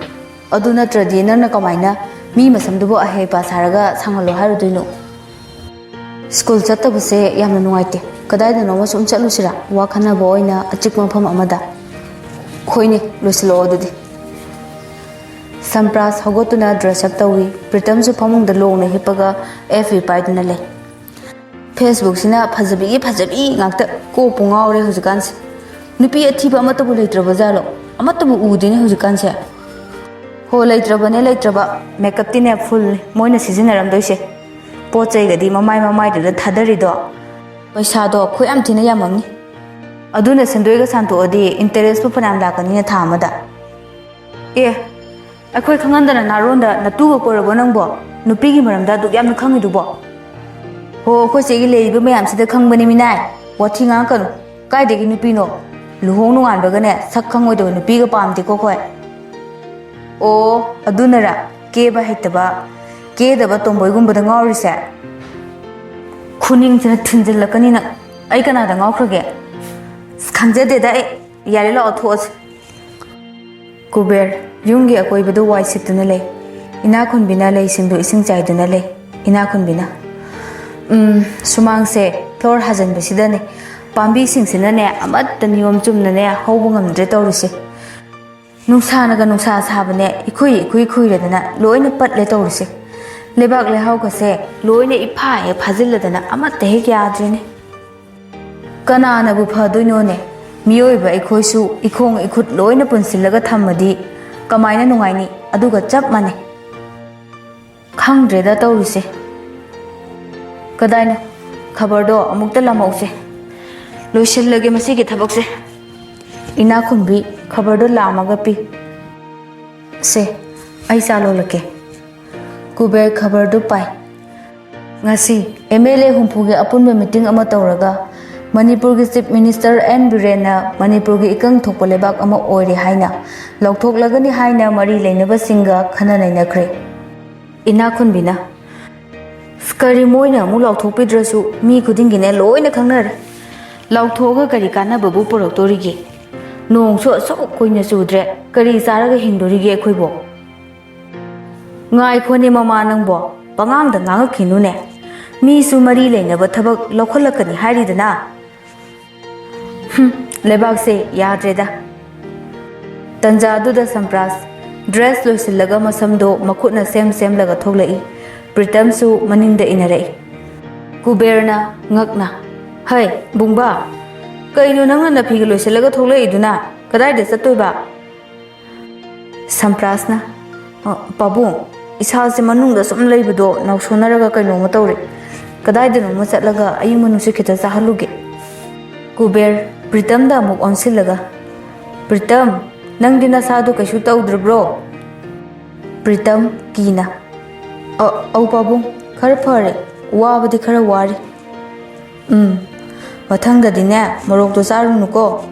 ꯑꯗꯨ ꯅꯠꯇ꯭ꯔꯗꯤ ꯅꯪꯅ ꯀꯃꯥꯏꯅ ꯃꯤ ꯃꯁꯝꯗꯨꯕꯨ ꯑꯍꯩꯄꯥ ꯁꯥꯔꯒ ꯁꯥꯡꯍꯜꯂꯣ ꯍꯥꯏꯔꯨꯗꯣꯏꯅꯣ?" "ꯁ꯭ꯀꯨꯜ ꯆꯠꯇꯕꯁꯦ ꯌꯥꯝꯅ ꯅꯨꯡꯉꯥꯏꯇꯦ꯫ ꯀꯗꯥꯏꯗꯅꯣꯃ ꯁꯨꯝ ꯆꯠꯂꯨꯁꯤꯔꯥ? ꯋꯥ ꯈꯟꯅꯕ ꯑꯣꯏꯅ ꯑꯆꯤꯛꯄ ꯃꯐꯝ ꯑꯃꯗ?" "ꯍꯣꯏꯅꯦ, ꯂꯣꯏꯁꯤꯜꯂꯛꯑꯣ ꯑꯗꯨꯗꯤ꯫" ꯁꯝꯄ꯭ꯔꯥꯁ ꯍꯧꯒꯠꯇꯨꯅ ꯗ꯭ꯔꯦꯁ ꯑꯞ ꯇꯧꯏ꯫ ꯄ꯭ꯔꯤꯇꯝꯁꯨ ꯐꯃꯨꯡꯗ ꯂꯣꯡꯅ ꯍꯤꯞꯄꯒ ꯑꯦꯐ ꯕꯤ ꯄꯥꯏꯗꯨꯅ ꯂꯩ꯫ "ꯐꯦꯁꯕꯨꯛꯁꯤꯅ ꯐꯖꯕꯤꯒꯤ ꯐꯖꯕꯤ ꯉꯥꯛꯇ꯫ ꯀꯣꯛꯄꯨ ꯉꯥꯎꯔꯦ ꯍꯧꯖꯤꯛꯀꯥꯟꯁꯦ꯫ ꯅꯨꯄꯤ ꯑꯊꯤꯕ ꯑꯃꯠꯇꯕꯨ ꯂꯩꯇ꯭ꯔꯕ ꯖꯥꯠꯂꯣ? ꯑꯃꯠꯇꯕꯨ ꯎꯗꯦꯅꯦ ꯍꯧꯖꯤꯛꯀꯥꯟꯁꯦ꯫" "ꯍꯣ, ꯂꯩꯇ꯭ꯔꯕꯅꯦ, ꯂꯩꯇ꯭ꯔꯕ꯫ ꯃꯦꯀꯞꯇꯤꯅꯦ ꯐꯨꯜꯅꯤ ꯃꯣꯏꯅ ꯁꯤꯖꯤꯟꯅꯔꯝꯗꯣꯏꯁꯦ꯫ ꯄꯣꯠ ꯆꯩꯒꯗꯤ ꯃꯃꯥꯏ ꯃꯃꯥꯏꯗꯨꯗ ꯊꯥꯗꯔꯤꯗꯣ꯫ ꯄꯩꯁꯥꯗꯣ ꯈꯨꯌꯥꯝ ꯊꯤꯅ ꯌꯥꯝꯃꯝꯅꯤ꯫ ꯑꯗꯨꯅ ꯁꯦꯟꯗꯣꯏꯒ ꯁꯥꯟꯗꯣꯛꯑꯗꯤ ꯏꯟꯇꯔꯦꯁꯄꯨ ꯐꯅꯌꯥꯝ ꯂꯥꯛꯀꯅꯤꯅ ꯊꯥ ꯑꯃꯗ꯫" "ꯑꯦ, ꯑꯩꯈꯣꯏ ꯈꯪꯍꯟꯗꯅ ꯅꯥꯔꯣꯟꯗ ꯅꯇꯨꯒ ꯀꯣꯏꯔꯕꯣ ꯅꯪꯕꯣ? ꯅꯨꯄꯤꯒꯤ ꯃꯔꯝꯗ ꯑꯗꯨꯛ ꯌꯥꯝꯅ ꯈꯪꯉꯤꯗꯨꯕꯣ?" "ꯍꯣ, ꯑꯩꯈꯣꯏ ꯆꯦꯒꯤ ꯂꯩꯔꯤꯕ ꯃꯌꯥꯝꯁꯤꯗ ꯈꯪꯕꯅꯤ ꯃꯤꯅꯥꯏ꯫ ꯋꯥꯊꯤ ꯉꯥꯡꯉꯛꯀꯅꯨ꯫ ꯀꯥꯏꯗꯒꯤ ꯅꯨꯄꯤꯅꯣ? ꯂꯨꯍꯣꯡ ꯅꯣꯡꯉꯥꯟꯕꯒꯅꯦ ꯁꯛ ꯈꯪꯉꯣꯏꯗꯕ ꯅꯨꯄꯤꯒ ꯄꯥꯝꯗꯦꯀꯣ ꯑꯩꯈꯣꯏ꯫" "ꯑꯣ, ꯑꯗꯨꯅꯔ ꯀꯦꯕ ꯍꯩꯇꯕ, ꯀꯦꯗꯕ ꯇꯣꯝꯕꯣꯏꯒꯨꯝꯕꯗ ꯉꯥꯎꯔꯤꯁꯦ?" "ꯈꯨꯅꯤꯡꯁꯤꯅ ꯊꯤꯟꯖꯤꯜꯂꯛꯀꯅꯤ ꯅꯪ꯫ ꯑꯩ ꯀꯅꯥꯗ ꯉꯥꯎꯈ꯭ꯔꯒꯦ?" "ꯑꯁ, ꯈꯪꯖꯗꯦꯗ ꯑꯩ꯫ ꯌꯥꯔꯦ, ꯂꯥꯛꯑꯣ, ꯊꯣꯛꯑꯁꯤ꯫" ꯀꯨꯕꯦꯔ ꯌꯨꯝꯒꯤ ꯑꯀꯣꯏꯕꯗꯨ ꯋꯥꯏ ꯁꯤꯠꯇꯨꯅ ꯂꯩ꯫ ꯏꯅꯥꯛꯈꯨꯟꯕꯤꯅ ꯂꯩꯁꯤꯡꯗꯨ ꯏꯁꯤꯡ ꯆꯥꯏꯗꯨꯅ ꯂꯩ꯫ ꯏꯅꯥꯛꯈꯨꯟꯕꯤꯅ, "ꯎꯝ, ꯁꯨꯃꯥꯡꯁꯦ ꯐ꯭ꯂꯣꯔ ꯍꯥꯖꯤꯟꯕꯁꯤꯗꯅꯦ ꯄꯥꯝꯕꯤꯁꯤꯡꯁꯤꯅꯅꯦ ꯑꯃꯠꯇ ꯅꯤꯌꯣꯝ ꯆꯨꯝꯅꯅꯦ ꯍꯧꯕ ꯉꯝꯗ꯭ꯔꯦ ꯇꯧꯔꯤꯁꯦ꯫ ꯅꯨꯡꯁꯥꯅꯒ ꯅꯨꯡꯁꯥ ꯁꯥꯕꯅꯦ ꯏꯈꯨꯏ ꯏꯈꯨꯏ ꯈꯨꯏꯔꯗꯅ ꯂꯣꯏꯅ ꯄꯠꯂꯦ ꯇꯧꯔꯤꯁꯦ꯫ ꯂꯩꯕꯥꯛ ꯂꯩꯍꯥꯎꯒꯁꯦ ꯂꯣꯏꯅ ꯏꯐꯥ ꯍꯦꯛ ꯐꯥꯖꯤꯜꯂꯗꯅ ꯑꯃꯠꯇ ꯍꯦꯛ ꯌꯥꯗ꯭ꯔꯦꯅꯦ꯫ ꯀꯅꯥꯅꯕꯨ ꯐꯗꯣꯏꯅꯣꯅꯦ? ꯃꯤꯑꯣꯏꯕ ꯑꯩꯈꯣꯏꯁꯨ ꯏꯈꯣꯡ ꯏꯈꯨꯠ ꯂꯣꯏꯅ ꯄꯨꯟꯁꯤꯜꯂꯒ ꯊꯝꯃꯗꯤ ꯀꯃꯥꯏꯅ ꯅꯨꯡꯉꯥꯏꯅꯤ? ꯑꯗꯨꯒ ꯆꯞ ꯃꯥꯟꯅꯩ꯫" "ꯈꯪꯗ꯭ꯔꯦꯗ ꯇꯧꯔꯤꯁꯦ꯫ ꯀꯗꯥꯏꯅꯣ? ꯈꯕꯔꯗꯣ ꯑꯃꯨꯛꯇ ꯂꯥꯝꯍꯧꯁꯦ꯫ ꯂꯣꯏꯁꯤꯜꯂꯒꯦ ꯃꯁꯤꯒꯤ ꯊꯕꯛꯁꯦ꯫" ꯏꯅꯥꯛꯈꯨꯟꯕꯤ ꯈꯕꯔꯗꯣ ꯂꯥꯝꯃꯒ ꯄꯤ꯫ "ꯁꯦ, ꯑꯩ ꯆꯥ ꯂꯣꯜꯂꯛꯀꯦ꯫" ꯀꯨꯕꯦꯔ ꯈꯕꯔꯗꯨ ꯄꯥꯏ꯫ "ꯉꯁꯤ ꯑꯦꯝ ꯑꯦꯜ ꯑꯦ ꯍꯨꯝꯐꯨꯒꯤ ꯑꯄꯨꯟꯕ ꯃꯤꯇꯤꯡ ꯑꯃ ꯇꯧꯔꯒ ꯃꯅꯤꯄꯨꯔꯒꯤ ꯆꯤꯐ ꯃꯤꯅꯤꯁꯇꯔ ꯑꯦꯟ ꯕꯤꯔꯦꯟꯅ ꯃꯅꯤꯄꯨꯔꯒꯤ ꯏꯀꯪ ꯊꯣꯛꯄ ꯂꯩꯕꯥꯛ ꯑꯃ ꯑꯣꯏꯔꯦ ꯍꯥꯏꯅ ꯂꯥꯎꯊꯣꯛꯂꯒꯅꯤ ꯍꯥꯏꯅ ꯃꯔꯤ ꯂꯩꯅꯕꯁꯤꯡꯒ ꯈꯟꯅ ꯅꯩꯅꯈ꯭ꯔꯦ꯫" ꯏꯅꯥꯛꯈꯨꯟꯕꯤꯅ, "ꯑꯁ, ꯀꯔꯤ ꯃꯣꯏꯅ ꯑꯃꯨꯛ ꯂꯥꯎꯊꯣꯛꯄꯤꯗ꯭ꯔꯁꯨ ꯃꯤ ꯈꯨꯗꯤꯡꯒꯤꯅꯦ ꯂꯣꯏꯅ ꯈꯪꯅꯔꯦ꯫ ꯂꯥꯎꯊꯣꯛꯑꯒ ꯀꯔꯤ ꯀꯥꯟꯅꯕꯕꯨ ꯄꯨꯔꯛꯇꯣꯔꯤꯒꯦ? ꯅꯣꯡꯁꯨ ꯑꯁꯨꯛ ꯀꯨꯏꯅ ꯆꯨꯗ꯭ꯔꯦ, ꯀꯔꯤ ꯆꯥꯔꯒ ꯍꯤꯡꯗꯣꯔꯤꯒꯦ ꯑꯩꯈꯣꯏꯕꯣ? ꯉꯥꯏꯈꯣꯅꯦ ꯃꯃꯥ ꯅꯪꯕꯣ, ꯄꯉꯥꯡꯗ ꯉꯥꯡꯉꯛꯈꯤꯅꯨꯅꯦ꯫ ꯃꯤꯁꯨ ꯃꯔꯤ ꯂꯩꯅꯕ ꯊꯕꯛ ꯂꯧꯈꯠꯂꯛꯀꯅꯤ ꯍꯥꯏꯔꯤꯗꯅ꯫ ꯍꯨꯝ, ꯂꯩꯕꯥꯛꯁꯦ ꯌꯥꯗ꯭ꯔꯦꯗ꯫ ꯇꯟꯖꯥꯗꯨꯗ ꯁꯝꯄ꯭ꯔꯥꯁ ꯗ꯭ꯔꯦꯁ ꯂꯣꯏꯁꯤꯜꯂꯒ ꯃꯁꯝꯗꯣ ꯃꯈꯨꯠꯅ ꯁꯦꯝ ꯁꯦꯝꯂꯒ ꯊꯣꯛꯂꯛꯏ꯫ ꯄ꯭ꯔꯤꯇꯝꯁꯨ ꯃꯅꯤꯡꯗ ꯏꯟꯅꯔꯛꯏ꯫ ꯀꯨꯕꯦꯔꯅ ꯉꯛꯅ, "ꯍꯩ, ꯕꯨꯡꯕꯥ, ꯀꯩꯅꯣ ꯅꯪꯅ ꯅꯐꯤꯒ ꯂꯣꯏꯁꯤꯜꯂꯒ ꯊꯣꯛꯂꯛꯏꯗꯨꯅ? ꯀꯗꯥꯏꯗ ꯆꯠꯇꯣꯏꯕ?" ꯁꯝꯄ꯭ꯔꯥꯁꯅ, "ꯑ, ꯄꯥꯕꯨꯡ, ꯏꯁꯥꯁꯦ ꯃꯅꯨꯡꯗ ꯁꯨꯝ ꯂꯩꯕꯗꯣ ꯅꯥꯎꯁꯣꯟꯅꯔꯒ ꯀꯩꯅꯣꯝꯃ ꯇꯧꯔꯦ꯫ ꯀꯗꯥꯏꯗꯅꯣꯝꯃ ꯆꯠꯂꯒ ꯑꯌꯤꯡꯕ ꯅꯨꯡꯁꯤꯠ ꯈꯤꯇ ꯆꯥꯍꯜꯂꯨꯒꯦ꯫" ꯀꯨꯕꯦꯔ, ꯄ꯭ꯔꯤꯇꯝꯗ ꯑꯃꯨꯛ ꯑꯣꯟꯁꯤꯜꯂꯒ, "ꯄ꯭ꯔꯤꯇꯝ, ꯅꯪꯗꯤ ꯅꯁꯥꯗꯣ ꯀꯩꯁꯨ ꯇꯧꯗ꯭ꯔꯕ꯭ꯔꯣ?" ꯄ꯭ꯔꯤꯇꯝ, ꯀꯤꯅ, "ꯑ-, ꯑꯧ ꯄꯥꯕꯨꯡ, ꯈꯔ ꯐꯔꯦ꯫ ꯋꯥꯕꯗꯤ ꯈꯔ ꯋꯥꯔꯤ꯫" "ꯎꯝ, ꯃꯊꯪꯗꯗꯤꯅꯦ, ꯃꯣꯔꯣꯛꯇꯣ ꯆꯥꯔꯨꯅꯨꯀꯣ꯫"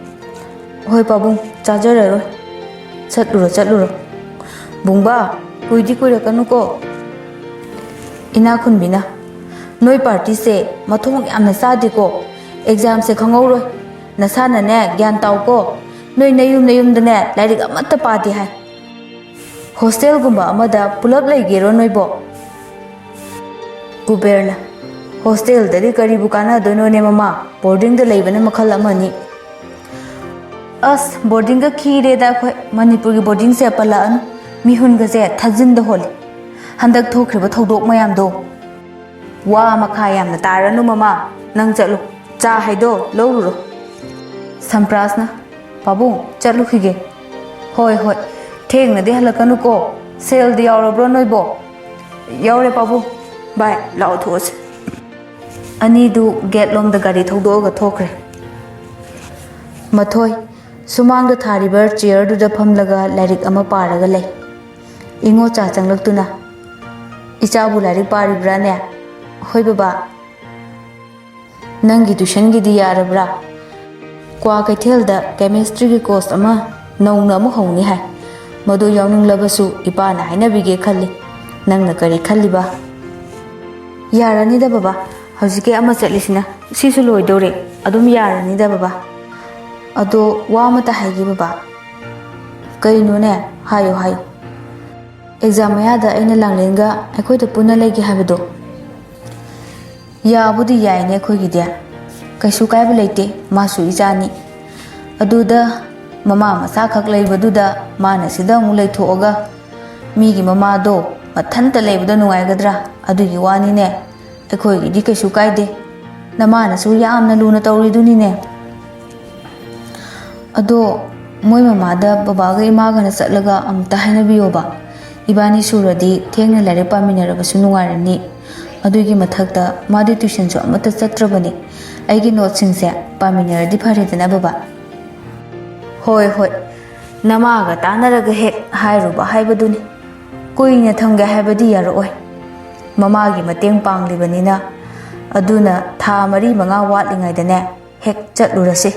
"ꯍꯣꯏ ꯄꯥꯕꯨꯡ, ꯆꯥꯖꯔꯔꯣꯏ꯫" "ꯆꯠꯂꯨꯔꯣ, ꯆꯠꯂꯨꯔꯣ꯫" "ꯕꯨꯡꯕꯥ, ꯀꯨꯏꯗꯤ ꯀꯨꯏꯔꯛꯀꯅꯨꯀꯣ꯫" ꯏꯅꯥꯛꯈꯨꯟꯕꯤꯅ, "ꯅꯣꯏ ꯄꯥꯔꯇꯤꯁꯦ ꯃꯊꯣꯡ ꯌꯥꯝꯅ ꯆꯥꯗꯦꯀꯣ꯫ ꯑꯦꯛꯖꯥꯝꯁꯦ ꯈꯪꯍꯧꯔꯣꯏ꯫ ꯅꯁꯥꯅꯅꯦ ꯒ꯭ꯌꯥꯟ ꯇꯥꯎꯀꯣ꯫ ꯅꯣꯏ ꯅꯌꯨꯝ ꯅꯌꯨꯝꯗꯅꯦ ꯂꯥꯏꯔꯤꯛ ꯑꯃꯠꯇ ꯄꯥꯗꯦ ꯍꯥꯏ꯫" "ꯍꯣꯁꯇꯦꯜꯒꯨꯝꯕ ꯑꯃꯗ ꯄꯨꯂꯞ ꯂꯩꯒꯦꯔꯣ ꯅꯣꯏꯕꯣ?" ꯀꯨꯕꯦꯔꯅ, "ꯍꯣꯁꯇꯦꯜꯗꯗꯤ ꯀꯔꯤꯕꯨ ꯀꯥꯟꯅꯗꯣꯏꯅꯣꯅꯦ ꯃꯃꯥ? ꯕꯣꯔꯗꯤꯡꯗ ꯂꯩꯕꯅ ꯃꯈꯜ ꯑꯃꯅꯤ꯫" "ꯑꯁ, ꯕꯣꯔꯗꯤꯡꯒ ꯈꯤꯔꯦꯗ ꯑꯩꯈꯣꯏ꯫ ꯃꯅꯤꯄꯨꯔꯒꯤ ꯕꯣꯔꯗꯤꯡꯁꯦ ꯄꯜꯂꯛꯑꯅꯨ꯫ ꯃꯤꯍꯨꯟꯒꯁꯦ ꯊꯥꯖꯤꯟꯗ ꯍꯣꯜꯂꯤ꯫ ꯍꯟꯗꯛ ꯊꯣꯛꯈ꯭ꯔꯤꯕ ꯊꯧꯗꯣꯛ ꯃꯌꯥꯝꯗꯣ꯫" "ꯋꯥ ꯃꯈꯥ ꯌꯥꯝꯅ ꯇꯥꯔꯅꯨ ꯃꯃꯥ꯫ ꯅꯪ ꯆꯠꯂꯨ꯫ ꯆꯥ ꯍꯥꯏꯗꯣ ꯂꯧꯔꯨꯔꯣ꯫" ꯁꯝꯄ꯭ꯔꯥꯁꯅ, "ꯄꯥꯕꯨꯡ, ꯆꯠꯂꯨꯈꯤꯒꯦ꯫" "ꯍꯣꯏ, ꯍꯣꯏ꯫ ꯊꯦꯡꯅꯗꯤ ꯍꯜꯂꯛꯀꯅꯨꯀꯣ꯫ ꯁꯦꯜꯗꯤ ꯌꯥꯎꯔꯕ꯭ꯔꯣ ꯅꯣꯏꯕꯣ?" "ꯌꯥꯎꯔꯦ ꯄꯥꯕꯨꯡ꯫ ꯚꯥꯏ, ꯂꯥꯛꯑꯣ ꯊꯣꯛꯑꯁꯤ꯫" ꯑꯅꯤꯗꯨ ꯒꯦꯠ ꯂꯣꯝꯗ ꯒꯥꯔꯤ ꯊꯧꯗꯣꯛꯑꯒ ꯊꯣꯛꯈ꯭ꯔꯦ꯫ ꯃꯊꯣꯏ, ꯁꯨꯃꯥꯡꯗ ꯊꯥꯔꯤꯕ ꯆꯤꯌꯔꯗꯨꯗ ꯐꯝꯂꯒ ꯂꯥꯏꯔꯤꯛ ꯑꯃ ꯄꯥꯔꯒ ꯂꯩ꯫ ꯏꯉꯣꯆꯥ ꯆꯪꯂꯛꯇꯨꯅ, "ꯏꯆꯥꯕꯨ ꯂꯥꯏꯔꯤꯛ ꯄꯥꯔꯤꯕ꯭ꯔꯥꯅꯦ?" "ꯍꯣꯏ ꯕꯕꯥ꯫" "ꯅꯪꯒꯤ ꯇ꯭ꯌꯨꯁꯟꯒꯤꯗꯤ ꯌꯥꯔꯕ꯭ꯔꯥ? ꯀ꯭ꯋꯥ ꯀꯩꯊꯦꯜꯗ ꯀꯦꯃꯤꯁꯇ꯭ꯔꯤꯒꯤ ꯀꯣꯔꯁ ꯑꯃ ꯅꯧꯅ ꯑꯃꯨꯛ ꯍꯧꯅꯤ ꯍꯥꯏ꯫ ꯃꯗꯨ ꯌꯥꯎꯅꯤꯡꯂꯕꯁꯨ ꯏꯄꯥꯅ ꯍꯥꯏꯅꯕꯤꯒꯦ ꯈꯜꯂꯤ꯫ ꯅꯪꯅ ꯀꯔꯤ ꯈꯜꯂꯤꯕ?" "ꯌꯥꯔꯅꯤꯗ ꯕꯕꯥ, ꯍꯧꯖꯤꯛꯀꯤ ꯑꯃ ꯆꯠꯂꯤꯁꯤꯅ ꯁꯤꯁꯨ ꯂꯣꯏꯗꯧꯔꯦ꯫ ꯑꯗꯨꯝ ꯌꯥꯔꯅꯤꯗ ꯕꯕꯥ꯫ ꯑꯗꯣ ꯋꯥ ꯑꯃꯇ ꯍꯥꯏꯒꯦ ꯕꯕꯥ꯫ ꯀꯩꯅꯣꯅꯦ? ꯍꯥꯏꯌꯨ, ꯍꯥꯏꯌꯨ꯫ ꯑꯦꯛꯖꯥꯝ ꯃꯌꯥꯗ ꯑꯩꯅ ꯂꯥꯡꯂꯦꯟꯒ ꯑꯩꯈꯣꯏꯗ ꯄꯨꯟꯅ ꯂꯩꯒꯦ ꯍꯥꯏꯕꯗꯣ? ꯌꯥꯕꯨꯗꯤ ꯌꯥꯏꯅꯦ ꯑꯩꯈꯣꯏꯒꯤꯗꯤ꯫ ꯀꯩꯁꯨ ꯀꯥꯏꯕ ꯂꯩꯇꯦ, ꯃꯥꯁꯨ ꯏꯆꯥꯅꯤ꯫ ꯑꯗꯨꯗ ꯃꯃꯥ ꯃꯆꯥꯈꯛ ꯂꯩꯕꯗꯨꯗ ꯃꯥꯅ ꯁꯤꯗ ꯑꯃꯨꯛ ꯂꯩꯊꯣꯛꯑꯒ ꯃꯤꯒꯤ ꯃꯃꯥꯗꯣ ꯃꯊꯟꯇ ꯂꯩꯕꯗ ꯅꯨꯡꯉꯥꯏꯒꯗ꯭ꯔꯥ? ꯑꯗꯨꯒꯤ ꯋꯥꯅꯤꯅꯦ꯫ ꯑꯩꯈꯣꯏꯒꯤꯗꯤ ꯀꯩꯁꯨ ꯀꯥꯏꯗꯦ꯫ ꯅꯃꯥꯅꯁꯨ ꯌꯥꯝꯅ ꯂꯨꯅ ꯇꯧꯔꯤꯗꯨꯅꯤꯅꯦ꯫ ꯑꯗꯣ ꯃꯣꯏ ꯃꯃꯥꯗ ꯕꯕꯥꯒ ꯏꯃꯥꯒꯅ ꯆꯠꯂꯒ ꯑꯃꯨꯛꯇ ꯍꯥꯏꯅꯕꯤꯌꯣꯕ꯫ ꯏꯕꯥꯅꯤ ꯁꯨꯔꯗꯤ ꯊꯦꯡꯅ ꯂꯥꯏꯔꯤꯛ ꯄꯥꯃꯤꯟꯅꯔꯕꯁꯨ ꯅꯨꯡꯉꯥꯏꯔꯅꯤ꯫ ꯑꯗꯨꯒꯤ ꯃꯊꯛꯇ ꯃꯥꯗꯤ ꯇ꯭ꯌꯨꯁꯟꯁꯨ ꯑꯃꯠꯇ ꯆꯠꯇ꯭ꯔꯕꯅꯤ꯫ ꯑꯩꯒꯤ ꯅꯣꯠꯁꯤꯡꯁꯦ ꯄꯥꯃꯤꯟꯅꯔꯗꯤ ꯐꯔꯦꯗꯅ ꯕꯕꯥ꯫ ꯍꯣꯏ, ꯍꯣꯏ꯫ ꯅꯃꯥꯒ ꯇꯥꯟꯅꯔꯒ ꯍꯦꯛ ꯍꯥꯏꯔꯨꯕ ꯍꯥꯏꯕꯗꯨꯅꯤ꯫ ꯀꯨꯏꯅ ꯊꯝꯒꯦ ꯍꯥꯏꯕꯗꯤ ꯌꯥꯔꯛꯑꯣꯏ꯫ ꯃꯃꯥꯒꯤ ꯃꯇꯦꯡ ꯄꯥꯡꯂꯤꯕꯅꯤꯅ꯫ ꯑꯗꯨꯅ ꯊꯥ ꯃꯔꯤ ꯃꯉꯥ ꯋꯥꯠꯂꯤꯉꯩꯗꯅꯦ ꯍꯦꯛ ꯆꯠꯂꯨꯔꯁꯤ꯫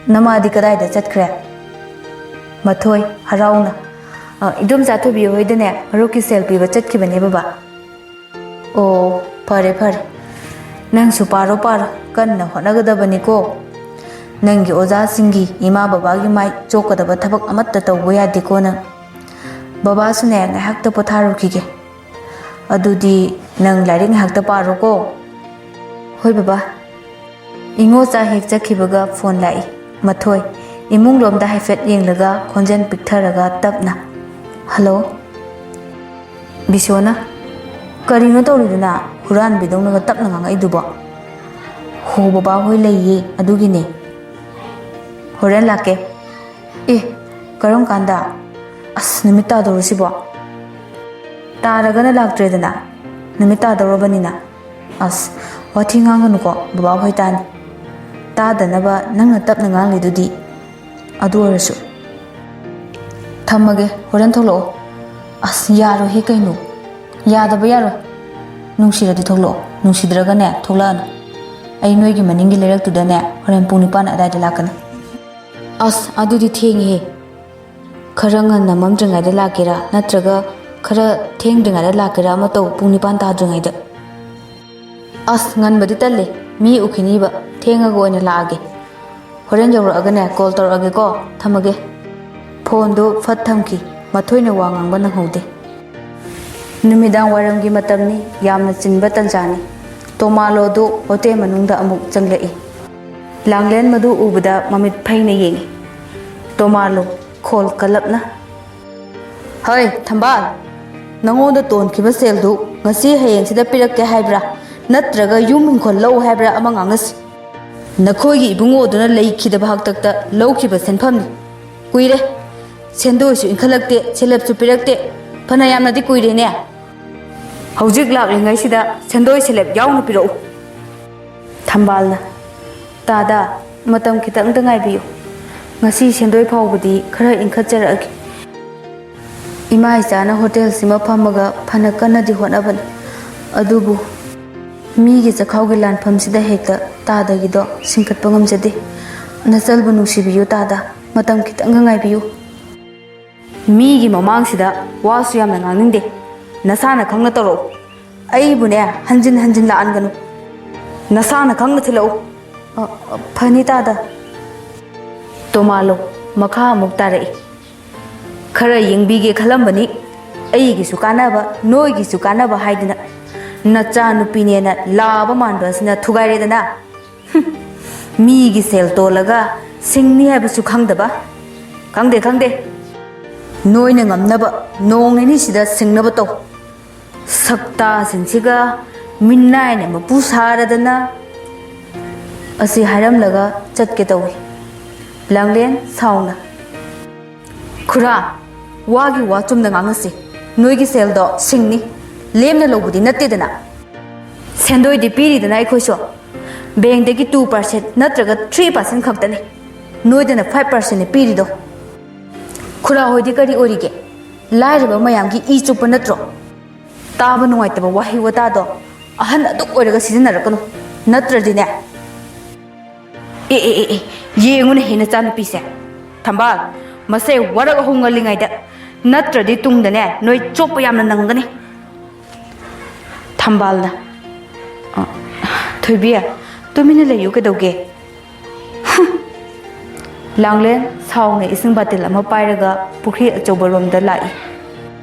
ꯅꯃꯥꯗꯤ ꯀꯗꯥꯏꯗ ꯆꯠꯈ꯭ꯔꯦ? ꯃꯊꯣꯏ, ꯍꯔꯥꯎꯅ꯫ ꯑ, ꯏꯗꯣꯝꯆꯥ ꯊꯣꯏꯕꯤ ꯍꯣꯏꯗꯅꯦ ꯃꯔꯨꯞꯀꯤ ꯁꯦꯜ ꯄꯤꯕ ꯆꯠꯈꯤꯕꯅꯦ ꯕꯕꯥ꯫ ꯑꯣ, ꯐꯔꯦ, ꯐꯔꯦ꯫ ꯅꯪꯁꯨ ꯄꯥꯔꯣ, ꯄꯥꯔꯣ꯫ ꯀꯟꯅ ꯍꯣꯠꯅꯒꯗꯕꯅꯤꯀꯣ꯫ ꯅꯪꯒꯤ ꯑꯣꯖꯥꯁꯤꯡꯒꯤ, ꯏꯃꯥ ꯕꯕꯥꯒꯤ ꯃꯥꯏ ꯆꯣꯛꯀꯗꯕ ꯊꯕꯛ ꯑꯃꯠꯇ ꯇꯧꯕ ꯌꯥꯗꯦꯀꯣ ꯅꯪ꯫ ꯕꯕꯥꯁꯨꯅꯦ ꯉꯥꯏꯍꯥꯛꯇ ꯄꯣꯊꯥꯔꯨꯈꯤꯒꯦ꯫ ꯑꯗꯨꯗꯤ ꯅꯪ ꯂꯥꯏꯔꯤꯛ ꯉꯥꯏꯍꯥꯛꯇ ꯄꯥꯔꯣꯀꯣ꯫ ꯍꯣꯏ ꯕꯕꯥ꯫ ꯏꯉꯣꯆꯥ ꯍꯦꯛ ꯆꯠꯈꯤꯕꯒ ꯐꯣꯟ ꯂꯥꯛꯏ꯫ ꯃꯊꯣꯏ, ꯏꯃꯨꯡꯂꯣꯝꯗ ꯍꯥꯏꯐꯦꯠ ꯌꯦꯡꯂꯒ ꯈꯣꯟꯖꯦꯜ ꯄꯤꯛꯊꯔꯒ ꯇꯞꯅ, "ꯍꯜꯂꯣ?" ꯕꯤꯁꯣꯅ, "ꯀꯔꯤꯅꯣ ꯇꯧꯔꯤꯗꯨꯅ ꯍꯨꯔꯥꯟꯕꯤꯗꯧꯅꯒ ꯇꯞꯅ ꯉꯥꯡꯉꯛꯏꯗꯨꯕꯣ?" "ꯍꯣ, ꯕꯕꯥ ꯍꯣꯏ ꯂꯩꯌꯦ, ꯑꯗꯨꯒꯤꯅꯦ꯫" "ꯍꯣꯔꯦꯟ ꯂꯥꯛꯀꯦ꯫" "ꯑꯦ, ꯀꯔꯝ ꯀꯥꯟꯗ? ꯑꯁ, ꯅꯨꯃꯤꯠ ꯇꯥꯗꯧꯔꯁꯤꯕꯣ?" "ꯇꯥꯔꯒꯅ ꯂꯥꯛꯇ꯭ꯔꯦꯗꯅ, ꯅꯨꯃꯤꯠ ꯇꯥꯗꯧꯔꯕꯅꯤꯅ꯫" "ꯑꯁ, ꯋꯥꯊꯤ ꯉꯥꯡꯒꯅꯨꯀꯣ, ꯕꯕꯥ ꯍꯣꯏ ꯇꯥꯅꯤ꯫ ꯇꯥꯗꯅꯕ ꯅꯪꯅ ꯇꯞꯅ ꯉꯥꯡꯂꯤꯗꯨꯗꯤ꯫ ꯑꯗꯨ ꯑꯣꯏꯔꯁꯨ꯫" "ꯊꯝꯃꯒꯦ, ꯍꯣꯔꯦꯟ ꯊꯣꯛꯂꯛꯑꯣ꯫" "ꯑꯁ, ꯌꯥꯔꯣꯏꯍꯦ ꯀꯩꯅꯣ꯫ ꯌꯥꯗꯕ ꯌꯥꯔꯣꯏ꯫ ꯅꯨꯡꯁꯤꯔꯗꯤ ꯊꯣꯛꯂꯛꯑꯣ, ꯅꯨꯡꯁꯤꯗ꯭ꯔꯒꯅꯦ ꯊꯣꯛꯂꯛꯑꯅꯨ꯫ ꯑꯩ ꯅꯣꯏꯒꯤ ꯃꯅꯤꯡꯒꯤ ꯂꯩꯔꯛꯇꯨꯗꯅꯦ ꯍꯣꯔꯦꯟ ꯄꯨꯡ ꯅꯤꯄꯥꯟ ꯑꯗꯥꯏꯗ ꯂꯥꯛꯀꯅꯤ꯫" "ꯑꯁ, ꯑꯗꯨꯗꯤ ꯊꯦꯡꯉꯦꯍꯦ꯫ ꯈꯔ ꯉꯟꯅ ꯃꯝꯗ꯭ꯔꯤꯉꯩꯗ ꯂꯥꯛꯀꯦꯔꯥ, ꯅꯠꯇ꯭ꯔꯒ ꯈꯔ ꯊꯦꯡꯗ꯭ꯔꯤꯉꯩꯗ ꯂꯥꯛꯀꯦꯔꯥ ꯑꯃ ꯇꯧ, ꯄꯨꯡ ꯅꯤꯄꯥꯟ ꯇꯥꯗ꯭ꯔꯤꯉꯩꯗ꯫" ꯑꯁ, ꯉꯟꯕꯗꯤ ꯇꯜꯂꯦ, ꯃꯤ ꯎꯈꯤꯅꯤꯕ꯫ ꯊꯦꯡꯉꯒ ꯑꯣꯏꯅ ꯂꯥꯛꯑꯒꯦ꯫ ꯍꯣꯔꯦꯟ ꯌꯧꯔꯛꯑꯒꯅꯦ, ꯀꯣꯜ ꯇꯧꯔꯛꯑꯒꯦꯀꯣ꯫ ꯊꯝꯃꯒꯦ꯫ ꯐꯣꯟꯗꯨ ꯐꯠ ꯊꯝꯈꯤ꯫ ꯃꯊꯣꯏꯅ ꯋꯥ ꯉꯥꯡꯕ ꯅꯪꯍꯧꯗꯦ꯫ ꯅꯨꯃꯤꯗꯥꯡ ꯋꯥꯏꯔꯝꯒꯤ ꯃꯇꯝꯅꯤ, ꯌꯥꯝꯅ ꯆꯤꯟꯕ ꯇꯟꯖꯥꯅꯤ꯫ ꯇꯣꯃꯥꯂꯣꯗꯨ ꯍꯣꯇꯦꯜ ꯃꯅꯨꯡꯗ ꯑꯃꯨꯛ ꯆꯪꯂꯛꯏ꯫ ꯂꯥꯡꯂꯦꯟ ꯃꯗꯨ ꯎꯕꯗ ꯃꯃꯤꯠ ꯐꯩꯅ ꯌꯦꯡꯏ꯫ ꯇꯣꯃꯥꯂꯣ, ꯈꯣꯜ ꯀꯜꯂꯞꯅ, "ꯍꯩ, ꯊꯝꯕꯥꯜ, ꯅꯉꯣꯟꯗ ꯇꯣꯟꯈꯤꯕ ꯁꯦꯜꯗꯨ ꯉꯁꯤ ꯍꯌꯦꯡꯁꯤꯗ ꯄꯤꯔꯛꯀꯦ ꯍꯥꯏꯕ꯭ꯔꯥ, ꯅꯠꯇ꯭ꯔꯒ ꯌꯨꯝ ꯏꯪꯈꯣꯜ ꯂꯧ ꯍꯥꯏꯕ꯭ꯔꯥ ꯑꯃ ꯉꯥꯡꯅꯁꯤ꯫ ꯅꯈꯣꯏꯒꯤ ꯏꯕꯨꯡꯉꯣꯗꯨꯅ ꯂꯩꯈꯤꯗꯕ ꯍꯥꯛꯇꯛꯇ ꯂꯧꯈꯤꯕ ꯁꯦꯟꯐꯝꯅꯤ꯫ ꯀꯨꯏꯔꯦ, ꯁꯦꯟꯗꯣꯏꯁꯨ ꯏꯟꯈꯠꯂꯛꯇꯦ, ꯁꯦꯜꯂꯦꯞꯁꯨ ꯄꯤꯔꯛꯇꯦ꯫ ꯐꯅ ꯌꯥꯝꯅꯗꯤ ꯀꯨꯏꯔꯦꯅꯦ꯫ ꯍꯧꯖꯤꯛ ꯂꯥꯛꯂꯤꯉꯩꯁꯤꯗ ꯁꯦꯟꯗꯣꯏ ꯁꯦꯜꯂꯦꯞ ꯌꯥꯎꯅ ꯄꯤꯔꯛꯎ꯫" ꯊꯝꯕꯥꯜꯅ, "ꯇꯥꯗ, ꯃꯇꯝ ꯈꯤꯇꯪꯗ ꯉꯥꯏꯕꯤꯌꯨ꯫ ꯉꯁꯤ ꯁꯦꯟꯗꯣꯏ ꯐꯥꯎꯕꯗꯤ ꯈꯔ ꯏꯟꯈꯠꯆꯔꯛꯑꯒꯦ꯫ ꯏꯃꯥ ꯏꯆꯥꯅ ꯍꯣꯇꯦꯜꯁꯤꯃ ꯐꯝꯃꯒ ꯐꯅ ꯀꯟꯅꯗꯤ ꯍꯣꯠꯅꯕꯅꯤ, ꯑꯗꯨꯕꯨ ꯃꯤꯒꯤ ꯆꯈꯥꯎꯒꯤ ꯂꯥꯟꯐꯝꯁꯤꯗ ꯍꯦꯛꯇ ꯇꯥꯗꯒꯤꯗꯣ ꯁꯤꯡꯀꯠꯄ ꯉꯝꯖꯗꯦ꯫ ꯅꯆꯜꯕꯨ ꯅꯨꯡꯁꯤꯕꯤꯌꯨ ꯇꯥꯗ, ꯃꯇꯝ ꯈꯤꯇꯪꯒ ꯉꯥꯏꯕꯤꯌꯨ꯫" ꯃꯤꯒꯤ ꯃꯃꯥꯡꯁꯤꯗ ꯋꯥꯁꯨ ꯌꯥꯝꯅ ꯉꯥꯡꯅꯤꯡꯗꯦ꯫ ꯅꯁꯥꯅ ꯈꯪꯅ ꯇꯧꯔꯛꯎ꯫ ꯑꯩꯕꯨꯅꯦ, ꯍꯟꯖꯤꯟ ꯍꯟꯖꯤꯟ ꯂꯥꯛꯍꯟꯒꯅꯨ꯫ ꯅꯁꯥꯅ ꯈꯪꯅ ꯊꯤꯜꯂꯛꯎ꯫ ꯑ, ꯑ, ꯐꯅꯤ ꯇꯥꯗ꯫ ꯇꯣꯃꯥꯂꯣ, ꯃꯈꯥ ꯑꯃꯨꯛ ꯇꯥꯔꯛꯏ꯫ "ꯈꯔ ꯌꯦꯡꯕꯤꯒꯦ ꯈꯜꯂꯝꯕꯅꯤ꯫ ꯑꯩꯒꯤꯁꯨ ꯀꯥꯟꯅꯕ, ꯅꯣꯏꯒꯤꯁꯨ ꯀꯥꯟꯅꯕ ꯍꯥꯏꯗꯅ꯫ ꯅꯆꯥ ꯅꯨꯄꯤꯅꯦꯅ ꯂꯥꯕ ꯃꯥꯟꯕ ꯑꯁꯤꯅ ꯊꯨꯒꯥꯏꯔꯦꯗꯅ꯫ ꯍꯨꯝ, ꯃꯤꯒꯤ ꯁꯦꯜ ꯇꯣꯜꯂꯒ ꯁꯤꯡꯅꯤ ꯍꯥꯏꯕꯁꯨ ꯈꯪꯗꯕ꯫ ꯈꯪꯗꯦ, ꯈꯪꯗꯦ꯫ ꯅꯣꯏꯅ ꯉꯝꯅꯕ ꯅꯣꯡ ꯅꯤꯅꯤꯁꯤꯗ ꯁꯤꯡꯅꯕ ꯇꯧ꯫ ꯁꯛꯇꯥꯁꯤꯡꯁꯤꯒ ꯃꯤꯅꯥꯏꯅ ꯃꯄꯨ ꯁꯥꯔꯗꯅ꯫" ꯑꯁꯤ ꯍꯥꯏꯔꯝꯂꯒ ꯆꯠꯀꯦ ꯇꯧꯏ꯫ ꯂꯥꯡꯂꯦꯟ ꯁꯥꯎꯅ, "ꯈꯨꯔꯥ, ꯋꯥꯒꯤ ꯋꯥ ꯆꯨꯝꯅ ꯉꯥꯡꯅꯁꯤ꯫ ꯅꯣꯏꯒꯤ ꯁꯦꯜꯗꯣ ꯁꯤꯡꯅꯤ, ꯂꯦꯝꯅ ꯂꯧꯕꯗꯤ ꯅꯠꯇꯦꯗꯅ꯫ ꯁꯦꯟꯗꯣꯏꯗꯤ ꯄꯤꯔꯤꯗꯅ ꯑꯩꯈꯣꯏꯁꯨ꯫ ꯕꯦꯡꯗꯒꯤ two percent ꯅꯠꯇ꯭ꯔꯒ three percent ꯈꯛꯇꯅꯤ꯫ ꯅꯣꯏꯗꯅ five percent ꯅꯤ ꯄꯤꯔꯤꯗꯣ꯫ ꯈꯨꯔꯥ ꯍꯣꯏꯗꯤ ꯀꯔꯤ ꯑꯣꯏꯔꯤꯒꯦ? ꯂꯥꯏꯔꯕ ꯃꯌꯥꯝꯒꯤ ꯏ ꯆꯨꯞꯄ ꯅꯠꯇ꯭ꯔꯣ?" ꯇꯥꯕ ꯅꯨꯡꯉꯥꯏꯇꯕ ꯋꯥꯍꯩ ꯋꯥꯇꯥꯗꯣ ꯑꯍꯟ ꯑꯗꯨꯛ ꯑꯣꯏꯔꯒ ꯁꯤꯖꯤꯟꯅꯔꯛꯀꯅꯨ꯫ ꯅꯠꯇ꯭ꯔꯗꯤꯅꯦ꯫ ꯑꯦ, ꯑꯦ, ꯑꯦ, ꯑꯦ, ꯌꯦꯡꯉꯨꯅꯦ ꯍꯦ ꯅꯆꯥꯅꯨꯄꯤꯁꯦ꯫ ꯊꯝꯕꯥꯜ, ꯃꯁꯦ ꯋꯥꯔꯛ ꯑꯍꯨꯝ ꯉꯜꯂꯤꯉꯩꯗ, ꯅꯠꯇ꯭ꯔꯗꯤ ꯇꯨꯡꯗꯅꯦ ꯅꯣꯏ ꯆꯣꯞꯄ ꯌꯥꯝꯅ ꯅꯪꯒꯅꯤ꯫ ꯊꯝꯕꯥꯜꯅ, "ꯑ, "ꯊꯣꯏꯕꯤ, ꯇꯨꯃꯤꯟꯅ ꯂꯩꯌꯨ ꯀꯩꯗꯧꯒꯦ?" ꯂꯥꯡꯂꯦꯟ ꯁꯥꯎꯅ ꯏꯁꯤꯡ ꯕꯥꯇꯤꯜ ꯑꯃ ꯄꯥꯏꯔꯒ ꯄꯨꯈ꯭ꯔꯤ ꯑꯆꯧꯕꯔꯣꯝꯗ ꯂꯥꯛꯏ꯫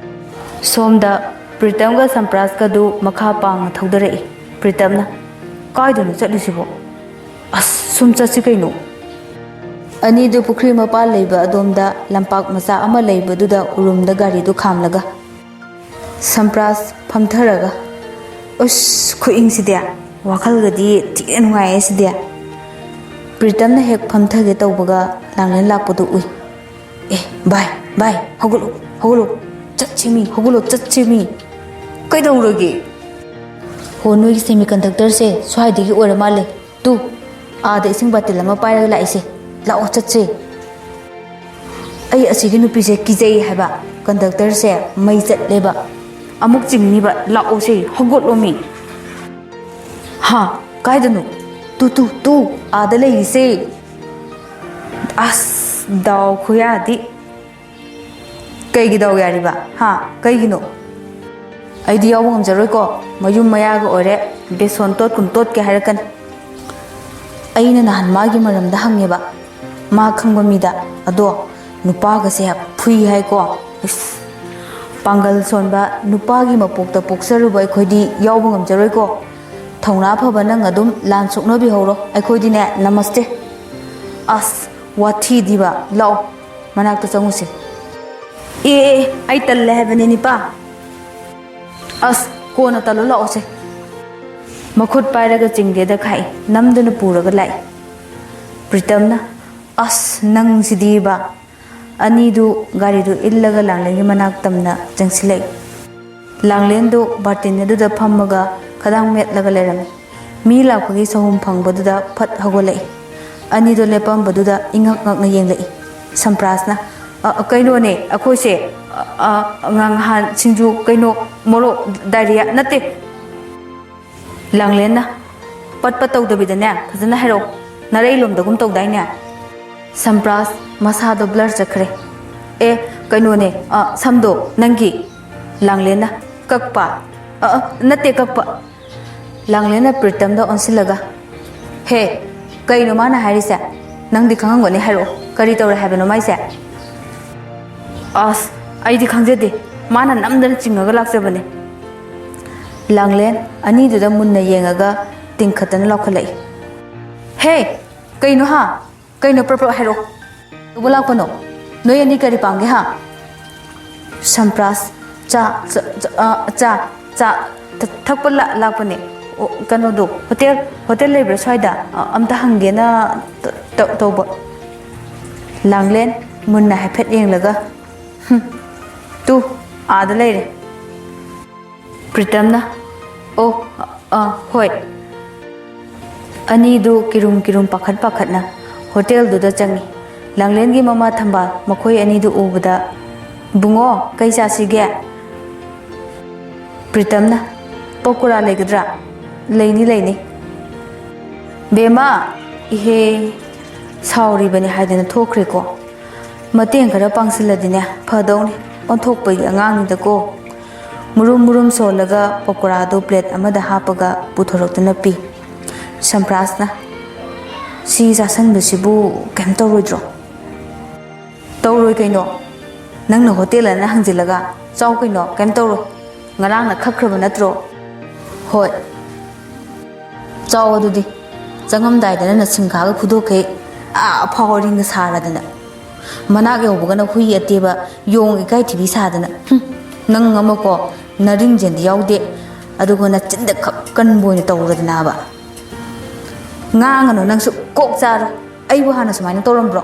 ꯁꯣꯝꯗ ꯄ꯭ꯔꯤꯇꯝꯒ ꯁꯝꯄ꯭ꯔꯥꯁꯀꯗꯨ ꯃꯈꯥ ꯄꯥꯡꯅ ꯊꯧꯗꯔꯛꯏ꯫ ꯄ꯭ꯔꯤꯇꯝꯅ, "ꯀꯥꯏꯗꯅꯣ ꯆꯠꯂꯤꯁꯤꯕꯣ? ꯑꯁ, ꯁꯨꯝ ꯆꯠꯁꯤ ꯀꯩꯅꯣ?" ꯑꯅꯤꯗꯨ ꯄꯨꯈ꯭ꯔꯤ ꯃꯄꯥꯜ ꯂꯩꯕ ꯑꯗꯣꯝꯗ ꯂꯝꯄꯥꯛ ꯃꯆꯥ ꯑꯃ ꯂꯩꯕꯗꯨꯗ ꯎꯔꯨꯝꯗ ꯒꯥꯔꯤꯗꯨ ꯈꯥꯝꯂꯒ ꯁꯝꯄ꯭ꯔꯥꯁ ꯐꯝꯊꯔꯒ, "ꯎꯁ, ꯈꯨꯏꯪꯁꯤꯗꯤ, ꯋꯥꯈꯜꯒꯗꯤ ꯊꯤꯅ ꯅꯨꯡꯉꯥꯏꯌꯦ ꯁꯤꯗꯤ꯫" ꯄ꯭ꯔꯤꯇꯝꯅ ꯍꯦꯛ ꯐꯝꯊꯒꯦ ꯇꯧꯕꯒ ꯂꯥꯡꯂꯦꯟ ꯂꯥꯛꯄꯗꯨ ꯎꯏ꯫ "ꯑꯦ, ꯚꯥꯏ, ꯚꯥꯏ, ꯍꯧꯒꯠꯂꯣ, ꯍꯧꯒꯠꯂꯣ, ꯆꯠꯁꯤꯃꯤ, ꯍꯧꯒꯠꯂꯣ, ꯆꯠꯁꯤꯃꯤ꯫" "ꯀꯩꯗꯧꯔꯒꯦ?" "ꯍꯣ, ꯅꯣꯏꯒꯤ ꯁꯦꯃꯤ ꯀꯟꯗꯛꯇꯔꯁꯦ ꯁ꯭ꯋꯥꯏꯗꯒꯤ ꯑꯣꯏꯔ ꯃꯥꯜꯂꯦ꯫ ꯇꯨ, ꯑꯥꯗ ꯏꯁꯤꯡ ꯕꯥꯇꯤꯜ ꯑꯃ ꯄꯥꯏꯔꯒ ꯂꯥꯛꯏꯁꯦ꯫ ꯂꯥꯛꯑꯣ, ꯆꯠꯁꯦ꯫" "ꯑꯩ ꯑꯁꯤꯒꯤ ꯅꯨꯄꯤꯁꯦ ꯀꯤꯖꯩ ꯍꯥꯏꯕ꯫ ꯀꯟꯗꯛꯇꯔꯁꯦ ꯃꯩ ꯆꯠꯂꯦꯕ꯫ ꯑꯃꯨꯛ ꯆꯤꯡꯅꯤꯕ꯫ ꯂꯥꯛꯑꯣꯁꯦ, ꯍꯧꯒꯠꯂꯣꯃꯤ꯫" "ꯍꯥ? ꯀꯥꯏꯗꯅꯣ?" "ꯇꯨ, ꯇꯨ, ꯇꯨ, ꯑꯥꯗ ꯂꯩꯔꯤꯁꯦ꯫" ꯑꯁ, ꯗꯥꯎ ꯈꯨꯌꯥꯗꯤ꯫ "ꯀꯩꯒꯤ ꯗꯥꯎ ꯌꯥꯔꯤꯕ? ꯍꯥ? ꯀꯩꯒꯤꯅꯣ?" "ꯑꯩꯗꯤ ꯌꯥꯎꯕ ꯉꯝꯖꯔꯣꯏꯀꯣ꯫ ꯃꯌꯨꯝ ꯃꯌꯥꯒ ꯑꯣꯏꯔꯦ, ꯕꯦꯁꯣꯟ ꯇꯣꯠꯀꯨꯝ ꯇꯣꯠꯀꯦ ꯍꯥꯏꯔꯛꯀꯅꯤ꯫" ꯑꯩꯅ ꯅꯍꯥꯟ ꯃꯥꯒꯤ ꯃꯔꯝꯗ ꯍꯪꯉꯦꯕ, ꯃꯥ ꯈꯪꯕ ꯃꯤꯗ꯫ ꯑꯗꯣ ꯅꯨꯄꯥꯒꯁꯦ ꯐꯨꯏ ꯍꯥꯏꯀꯣ꯫ ꯏꯁ, ꯄꯥꯡꯒꯜ ꯁꯣꯟꯕ ꯅꯨꯄꯥꯒꯤ ꯃꯄꯣꯛꯇ ꯄꯣꯛꯆꯔꯨꯕ ꯑꯩꯈꯣꯏꯗꯤ ꯌꯥꯎꯕ ꯉꯝꯖꯔꯣꯏꯀꯣ꯫ ꯊꯧꯅꯥ ꯐꯕ ꯅꯪ ꯑꯗꯨꯝ ꯂꯥꯟ ꯁꯣꯛꯅꯕꯤꯍꯧꯔꯣ, ꯑꯩꯈꯣꯏꯗꯤꯅꯦ, ꯅꯃꯁꯇꯦ꯫ ꯑꯁ, ꯋꯥꯊꯤꯗꯤꯕ, ꯂꯥꯛꯑꯣ, ꯃꯅꯥꯛꯇ ꯆꯪꯉꯨꯁꯦ꯫ "ꯑꯦ, ꯑꯦ, ꯑꯩ ꯇꯜꯂꯦ ꯍꯥꯏꯕꯅꯦ, ꯅꯤꯄꯥ꯫" "ꯑꯁ, ꯀꯣꯟꯅ ꯇꯜꯂꯣ, ꯂꯥꯛꯑꯣꯁꯦ꯫" ꯃꯈꯨꯠ ꯄꯥꯏꯔꯒ ꯆꯤꯡꯒꯦꯗ ꯈꯥꯛꯏ, ꯅꯝꯗꯨꯅ ꯄꯨꯔꯒ ꯂꯥꯛꯏ꯫ ꯄ꯭ꯔꯤꯇꯝꯅ, "ꯑꯁ, ꯅꯪꯁꯤꯗꯤꯕ꯫" ꯑꯅꯤꯗꯨ ꯒꯥꯔꯤꯗꯨ ꯏꯜꯂꯒ ꯂꯥꯡꯂꯦꯟꯒꯤ ꯃꯅꯥꯛ ꯇꯝꯅ ꯆꯪꯁꯤꯜꯂꯛꯏ꯫ ꯂꯥꯡꯂꯦꯟꯗꯨ ꯕꯥꯔꯇꯤꯟ ꯑꯗꯨꯗ ꯐꯝꯃꯒ ꯈꯗꯥꯡ ꯃꯦꯠꯂꯒ ꯂꯩꯔꯝꯃꯤ꯫ ꯃꯤ ꯂꯥꯛꯄꯒꯤ ꯁꯍꯨꯝ ꯐꯪꯕꯗꯨꯗ ꯐꯠ ꯍꯧꯒꯠꯂꯛꯏ꯫ ꯑꯅꯤꯗꯨ ꯂꯦꯞꯄꯝꯕꯗꯨꯗ ꯏꯉꯛ ꯉꯛꯅ ꯌꯦꯡꯂꯛꯏ꯫ ꯁꯝꯄ꯭ꯔꯥꯁꯅ, "ꯑ, ꯑ, ꯀꯩꯅꯣꯅꯦ, ꯑꯩꯈꯣꯏꯁꯦ, ꯑ, ꯑ, ꯉ-, ꯉꯍꯥꯟ ꯁꯤꯡꯖꯨ, ꯀꯩꯅꯣ, ꯃꯣꯔꯣꯛ, ꯗꯥꯏꯔꯤꯌꯥ ꯅꯠꯇꯦ꯫" ꯂꯥꯡꯂꯦꯟꯅ, "ꯄꯠ ꯄꯠ ꯇꯧꯗꯕꯤꯗꯅꯦ, ꯐꯖꯅ ꯍꯥꯏꯔꯛꯑꯣ꯫ ꯅꯔꯩ ꯂꯣꯝꯗꯒꯨꯝ ꯇꯧꯗꯥꯏꯅꯦ?" ꯁꯝꯄ꯭ꯔꯥꯁ ꯃꯁꯥꯗꯣ ꯕ꯭ꯂꯔ ꯆꯠꯈ꯭ꯔꯦ꯫ "ꯑꯦ, ꯀꯩꯅꯣꯅꯦ, ꯑ, ꯁꯝꯗꯣ ꯅꯪꯒꯤ꯫" ꯂꯥꯡꯂꯦꯟꯅ, "ꯀꯛꯄ? ꯑ, ꯑ, ꯅꯠꯇꯦ, ꯀꯛꯄ꯫" ꯂꯥꯡꯂꯦꯟꯅ ꯄ꯭ꯔꯤꯇꯝꯗ ꯑꯣꯟꯁꯤꯜꯂꯒ, "ꯍꯦ, ꯀꯩꯅꯣ ꯃꯥꯅ ꯍꯥꯏꯔꯤꯁꯦ? ꯅꯪꯗꯤ ꯈꯪꯉꯝꯒꯅꯤ, ꯍꯥꯏꯔꯛꯑꯣ, ꯀꯔꯤ ꯇꯧꯔꯦ ꯍꯥꯏꯕꯅꯣ ꯃꯥꯏꯁꯦ?" "ꯑꯁ, ꯑꯩꯗꯤ ꯈꯪꯖꯗꯦ, ꯃꯥꯅ ꯅꯝꯗꯅ ꯆꯤꯡꯉꯒ ꯂꯥꯛꯆꯕꯅꯦ꯫" ꯂꯥꯡꯂꯦꯟ ꯑꯅꯤꯗꯨꯗ ꯃꯨꯟꯅ ꯌꯦꯡꯉꯒ ꯇꯤꯡꯈꯠꯇꯅ ꯂꯥꯎꯈꯠꯂꯛꯏ, "ꯍꯦ, ꯀꯩꯅꯣ ꯍꯥ? ꯀꯩꯅꯣ ꯄ꯭ꯔꯞ ꯄ꯭ꯔꯞ ꯍꯥꯏꯔꯛꯑꯣ꯫ ꯇꯧꯕ ꯂꯥꯛꯄꯅꯣ? ꯅꯣꯏ ꯑꯅꯤ ꯀꯔꯤ ꯄꯥꯝꯒꯦ ꯍꯥ?" ꯁꯝꯄ꯭ꯔꯥꯁ, "ꯆꯥ, ꯆꯥ, ꯑ, ꯆꯥ, ꯆꯥ ꯊ-, ꯊꯛꯄ ꯂꯥ-, ꯂꯥꯛꯄꯅꯦ꯫ ꯑꯣ, ꯀꯩꯅꯣꯗꯣ, ꯍꯣꯇꯦꯜ, ꯍꯣꯇꯦꯜ ꯂꯩꯕ꯭ꯔꯥ ꯁ꯭ꯋꯥꯏꯗ? ꯑ, ꯑꯝꯇ ꯍꯪꯒꯦꯅ ꯇ-, ꯇ-, ꯇꯧꯕ꯫" ꯂꯥꯡꯂꯦꯟ ꯃꯨꯟꯅ ꯍꯥꯏꯐꯦꯠ ꯌꯦꯡꯂꯒ, "ꯍꯨꯝ, ꯇꯨ, ꯑꯥꯗ ꯂꯩꯔꯦ꯫" ꯄ꯭ꯔꯤꯇꯝꯅ, "ꯑꯣ, ꯑ, ꯑ, ꯍꯣꯏ꯫" ꯑꯅꯤꯗꯨ ꯀꯤꯔꯨꯝ ꯀꯤꯔꯨꯝ ꯄꯥꯈꯠ ꯄꯥꯈꯠꯅ ꯍꯣꯇꯦꯜꯗꯨꯗ ꯆꯪꯉꯤ꯫ ꯂꯥꯡꯂꯦꯟꯒꯤ ꯃꯃꯥ ꯊꯝꯕꯥꯜ ꯃꯈꯣꯏ ꯑꯅꯤꯗꯨ ꯎꯕꯗ, "ꯕꯨꯡꯉꯣ, ꯀꯩ ꯆꯥꯁꯤꯒꯦ?" ꯄ꯭ꯔꯤꯇꯝꯅ, "ꯄꯀꯣꯔꯥ ꯂꯩꯒꯗ꯭ꯔꯥ?" "ꯂꯩꯅꯤ, ꯂꯩꯅꯤ꯫" "ꯕꯦꯝꯃ, ꯏꯍꯦ, ꯁꯥꯎꯔꯤꯕꯅꯤ ꯍꯥꯏꯗꯅ ꯊꯣꯛꯈ꯭ꯔꯦꯀꯣ꯫ ꯃꯇꯦꯡ ꯈꯔ ꯄꯥꯡꯁꯤꯜꯂꯗꯤꯅꯦ ꯐꯗꯧꯅꯤ, ꯑꯣꯟꯊꯣꯛꯄꯒꯤ ꯑꯉꯥꯡꯅꯤꯗꯀꯣ꯫" ꯃꯨꯔꯨꯝ ꯃꯨꯔꯨꯝ ꯁꯣꯜꯂꯒ ꯄꯀꯣꯔꯥꯗꯨ ꯄ꯭ꯂꯦꯠ ꯑꯃꯗ ꯍꯥꯞꯄꯒ ꯄꯨꯊꯣꯔꯛꯇꯨꯅ ꯄꯤ꯫ ꯁꯝꯄ꯭ꯔꯥꯁꯅ, "ꯁꯤ ꯆꯥꯁꯟꯕꯁꯤꯕꯨ ꯀꯩꯝ ꯇꯧꯔꯣꯏꯗ꯭ꯔꯣ?" "ꯇꯧꯔꯣꯏ ꯀꯩꯅꯣ, ꯅꯪꯅ ꯍꯣꯇꯦꯜ ꯑꯅ ꯍꯪꯖꯤꯜꯂꯒ꯫ ꯆꯥꯎ ꯀꯩꯅꯣ, ꯀꯩꯝ ꯇꯧꯔꯣꯏ꯫ ꯉꯔꯥꯡꯅ ꯈꯛꯈ꯭ꯔꯕ ꯅꯠꯇ꯭ꯔꯣ?" "ꯍꯣꯏ, ꯆꯥꯎ ꯑꯗꯨꯗꯤ꯫ ꯆꯪꯉꯝꯗꯥꯏꯗꯅ ꯅꯁꯤꯡꯈꯥꯒ ꯐꯨꯗꯣꯛꯈꯩ ꯑꯥ ꯐꯥꯎ ꯔꯤꯡꯒ ꯁꯥꯔꯗꯅ, ꯃꯅꯥꯛ ꯌꯧꯕꯒꯅ ꯍꯨꯏ ꯑꯇꯦꯕ, ꯌꯣꯡ ꯏꯀꯥꯏ ꯊꯤꯕꯤ ꯁꯥꯗꯅ꯫ ꯍꯨꯝ, ꯅꯪ ꯑꯃꯀꯣ, ꯅꯔꯤꯡꯖꯦꯟꯗꯤ ꯌꯥꯎꯗꯦ, ꯑꯗꯨꯒ ꯅꯆꯤꯟꯗ ꯈꯛ ꯀꯟꯕ ꯑꯣꯏꯅ ꯇꯧꯔꯗꯅꯕ꯫ ꯉꯥꯡꯉꯅꯨ ꯅꯪꯁꯨ, ꯀꯣꯛ ꯆꯥꯔꯣ꯫ ꯑꯩꯕꯨ ꯍꯥꯟꯅ ꯁꯨꯃꯥꯏꯅ ꯇꯧꯔꯝꯕ꯭ꯔꯣ?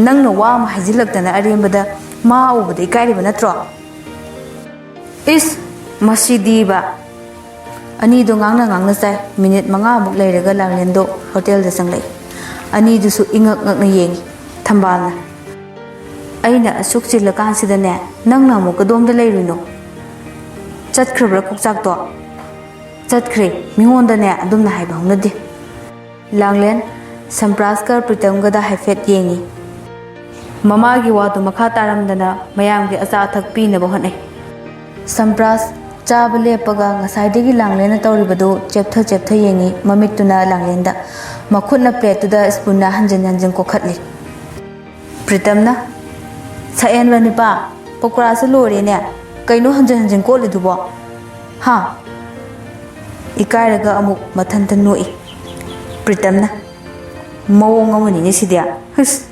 ꯅꯪꯅ ꯋꯥ ꯑꯃ ꯍꯥꯏꯖꯤꯜꯂꯛꯇꯅ ꯑꯔꯦꯝꯕꯗ ꯃꯥ ꯎꯕꯗ ꯏꯀꯥꯏꯔꯤꯕ ꯅꯠꯇ꯭ꯔꯣ?" "ꯏꯁ, ꯃꯁꯤꯗꯤꯕ!" ꯑꯅꯤꯗꯣ ꯉꯥꯡꯅ ꯉꯥꯡꯅ ꯆꯥꯏ꯫ ꯃꯤꯅꯤꯠ ꯃꯉꯥꯃꯨꯛ ꯂꯩꯔꯒ ꯂꯥꯡꯂꯦꯟꯗꯣ ꯍꯣꯇꯦꯜꯗ ꯆꯪꯂꯛꯏ꯫ ꯑꯅꯤꯗꯨꯁꯨ ꯏꯉꯛ ꯉꯛꯅ ꯌꯦꯡꯉꯤ꯫ ꯊꯝꯕꯥꯜꯅ, "ꯑꯩꯅ ꯑꯁꯨꯛ ꯆꯤꯜꯂꯀꯥꯟꯁꯤꯗꯅꯦ, ꯅꯪꯅ ꯑꯃꯨꯛ ꯀꯗꯣꯝꯗ ꯂꯩꯔꯨꯏꯅꯣ? ꯆꯠꯈ꯭ꯔꯕ꯭ꯔꯥ ꯀꯣꯛꯆꯥꯛꯇꯣ?" "ꯆꯠꯈ꯭ꯔꯦ, ꯃꯤꯉꯣꯟꯗꯅꯦ ꯑꯗꯨꯝꯅ ꯍꯥꯏꯕ ꯍꯧꯅꯗꯦ꯫" ꯂꯥꯡꯂꯦꯟ ꯁꯝꯄ꯭ꯔꯥꯁꯀ ꯄ꯭ꯔꯤꯇꯝꯒꯗ ꯍꯥꯏꯐꯦꯠ ꯌꯦꯡꯉꯤ꯫ ꯃꯃꯥꯒꯤ ꯋꯥꯗꯨ ꯃꯈꯥ ꯇꯥꯔꯝꯗꯅ ꯃꯌꯥꯝꯒꯤ ꯑꯆꯥ ꯑꯊꯛ ꯄꯤꯅꯕ ꯍꯣꯠꯅꯩ꯫ ꯁꯝꯄ꯭ꯔꯥꯁ, ꯆꯥꯕ ꯂꯦꯞꯄꯒ ꯉꯁꯥꯏꯗꯒꯤ ꯂꯥꯡꯂꯦꯟꯅ ꯇꯧꯔꯤꯕꯗꯨ ꯆꯦꯞꯊ ꯆꯦꯞꯊ ꯌꯦꯡꯏ, ꯃꯃꯤꯠꯇꯨꯅ ꯂꯥꯡꯂꯦꯟꯗ꯫ ꯃꯈꯨꯠꯅ ꯄ꯭ꯂꯦꯠꯇꯨꯗ ꯁ꯭ꯄꯨꯟꯅ ꯍꯟꯖꯤꯟ ꯍꯟꯖꯤꯟ ꯀꯣꯛꯈꯠꯂꯤ꯫ ꯄ꯭ꯔꯤꯇꯝꯅ, "ꯁꯛꯍꯦꯟꯕ ꯅꯤꯄꯥ, ꯄꯀꯣꯔꯥꯁꯦ ꯂꯣꯏꯔꯦꯅꯦ꯫ ꯀꯩꯅꯣ ꯍꯟꯖꯤꯟ ꯍꯟꯖꯤꯟ ꯀꯣꯠꯂꯤꯗꯨꯕꯣ? ꯍꯥ?" ꯏꯀꯥꯏꯔꯒ ꯑꯃꯨꯛ ꯃꯊꯟꯇ ꯅꯣꯛꯏ꯫ ꯄ꯭ꯔꯤꯇꯝꯅ, "ꯃꯑꯣꯡ ꯑꯃꯅꯤꯅꯦ ꯁꯤꯗꯤ꯫ ꯍꯨꯁ,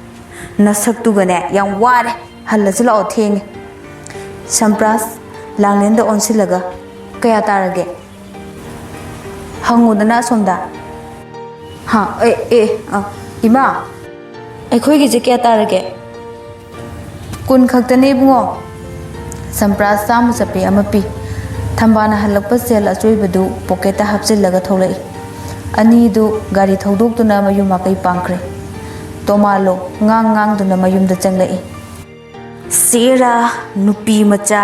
ꯅꯁꯛꯇꯨꯒꯅꯦ ꯌꯥꯝ ꯋꯥꯔꯦ꯫ ꯍꯜꯂꯁꯤ ꯂꯥꯛꯑꯣ, ꯊꯦꯡꯉꯦ꯫" ꯁꯝꯄ꯭ꯔꯥꯁ ꯂꯥꯡꯂꯦꯟꯗ ꯑꯣꯟꯁꯤꯜꯂꯒ, "ꯀꯌꯥ ꯇꯥꯔꯒꯦ? ꯍꯪꯉꯨꯗꯅ ꯑꯁꯣꯝꯗ꯫" "ꯍꯥ? ꯑꯦ, ꯑꯦ, ꯑ, ꯏꯃꯥ, ꯑꯩꯈꯣꯏꯒꯤꯁꯦ ꯀꯌꯥ ꯇꯥꯔꯒꯦ?" "ꯀꯨꯟ ꯈꯛꯇꯅꯦ ꯏꯕꯨꯡꯉꯣ꯫" ꯁꯝꯄ꯭ꯔꯥꯁ ꯆꯥꯝꯃ ꯆꯠꯄꯤ ꯑꯃ ꯄꯤ꯫ ꯊꯝꯕꯥꯜꯅ ꯍꯜꯂꯛꯄ ꯁꯦꯜ ꯑꯆꯣꯏꯕꯗꯨ ꯄꯣꯀꯦꯠꯇ ꯍꯥꯞꯆꯤꯜꯂꯒ ꯊꯣꯛꯂꯛꯏ꯫ ꯑꯅꯤꯗꯨ ꯒꯥꯔꯤ ꯊꯧꯗꯣꯛꯇꯨꯅ ꯃꯌꯨꯝ ꯃꯀꯩ ꯄꯥꯡꯈ꯭ꯔꯦ꯫ ꯇꯣꯃꯥꯂꯣ ꯉꯥꯡ ꯉꯥꯡꯗꯨꯅ ꯃꯌꯨꯝꯗ ꯆꯪꯂꯛꯏ꯫ "ꯁꯦꯔꯥ, ꯅꯨꯄꯤ ꯃꯆꯥ,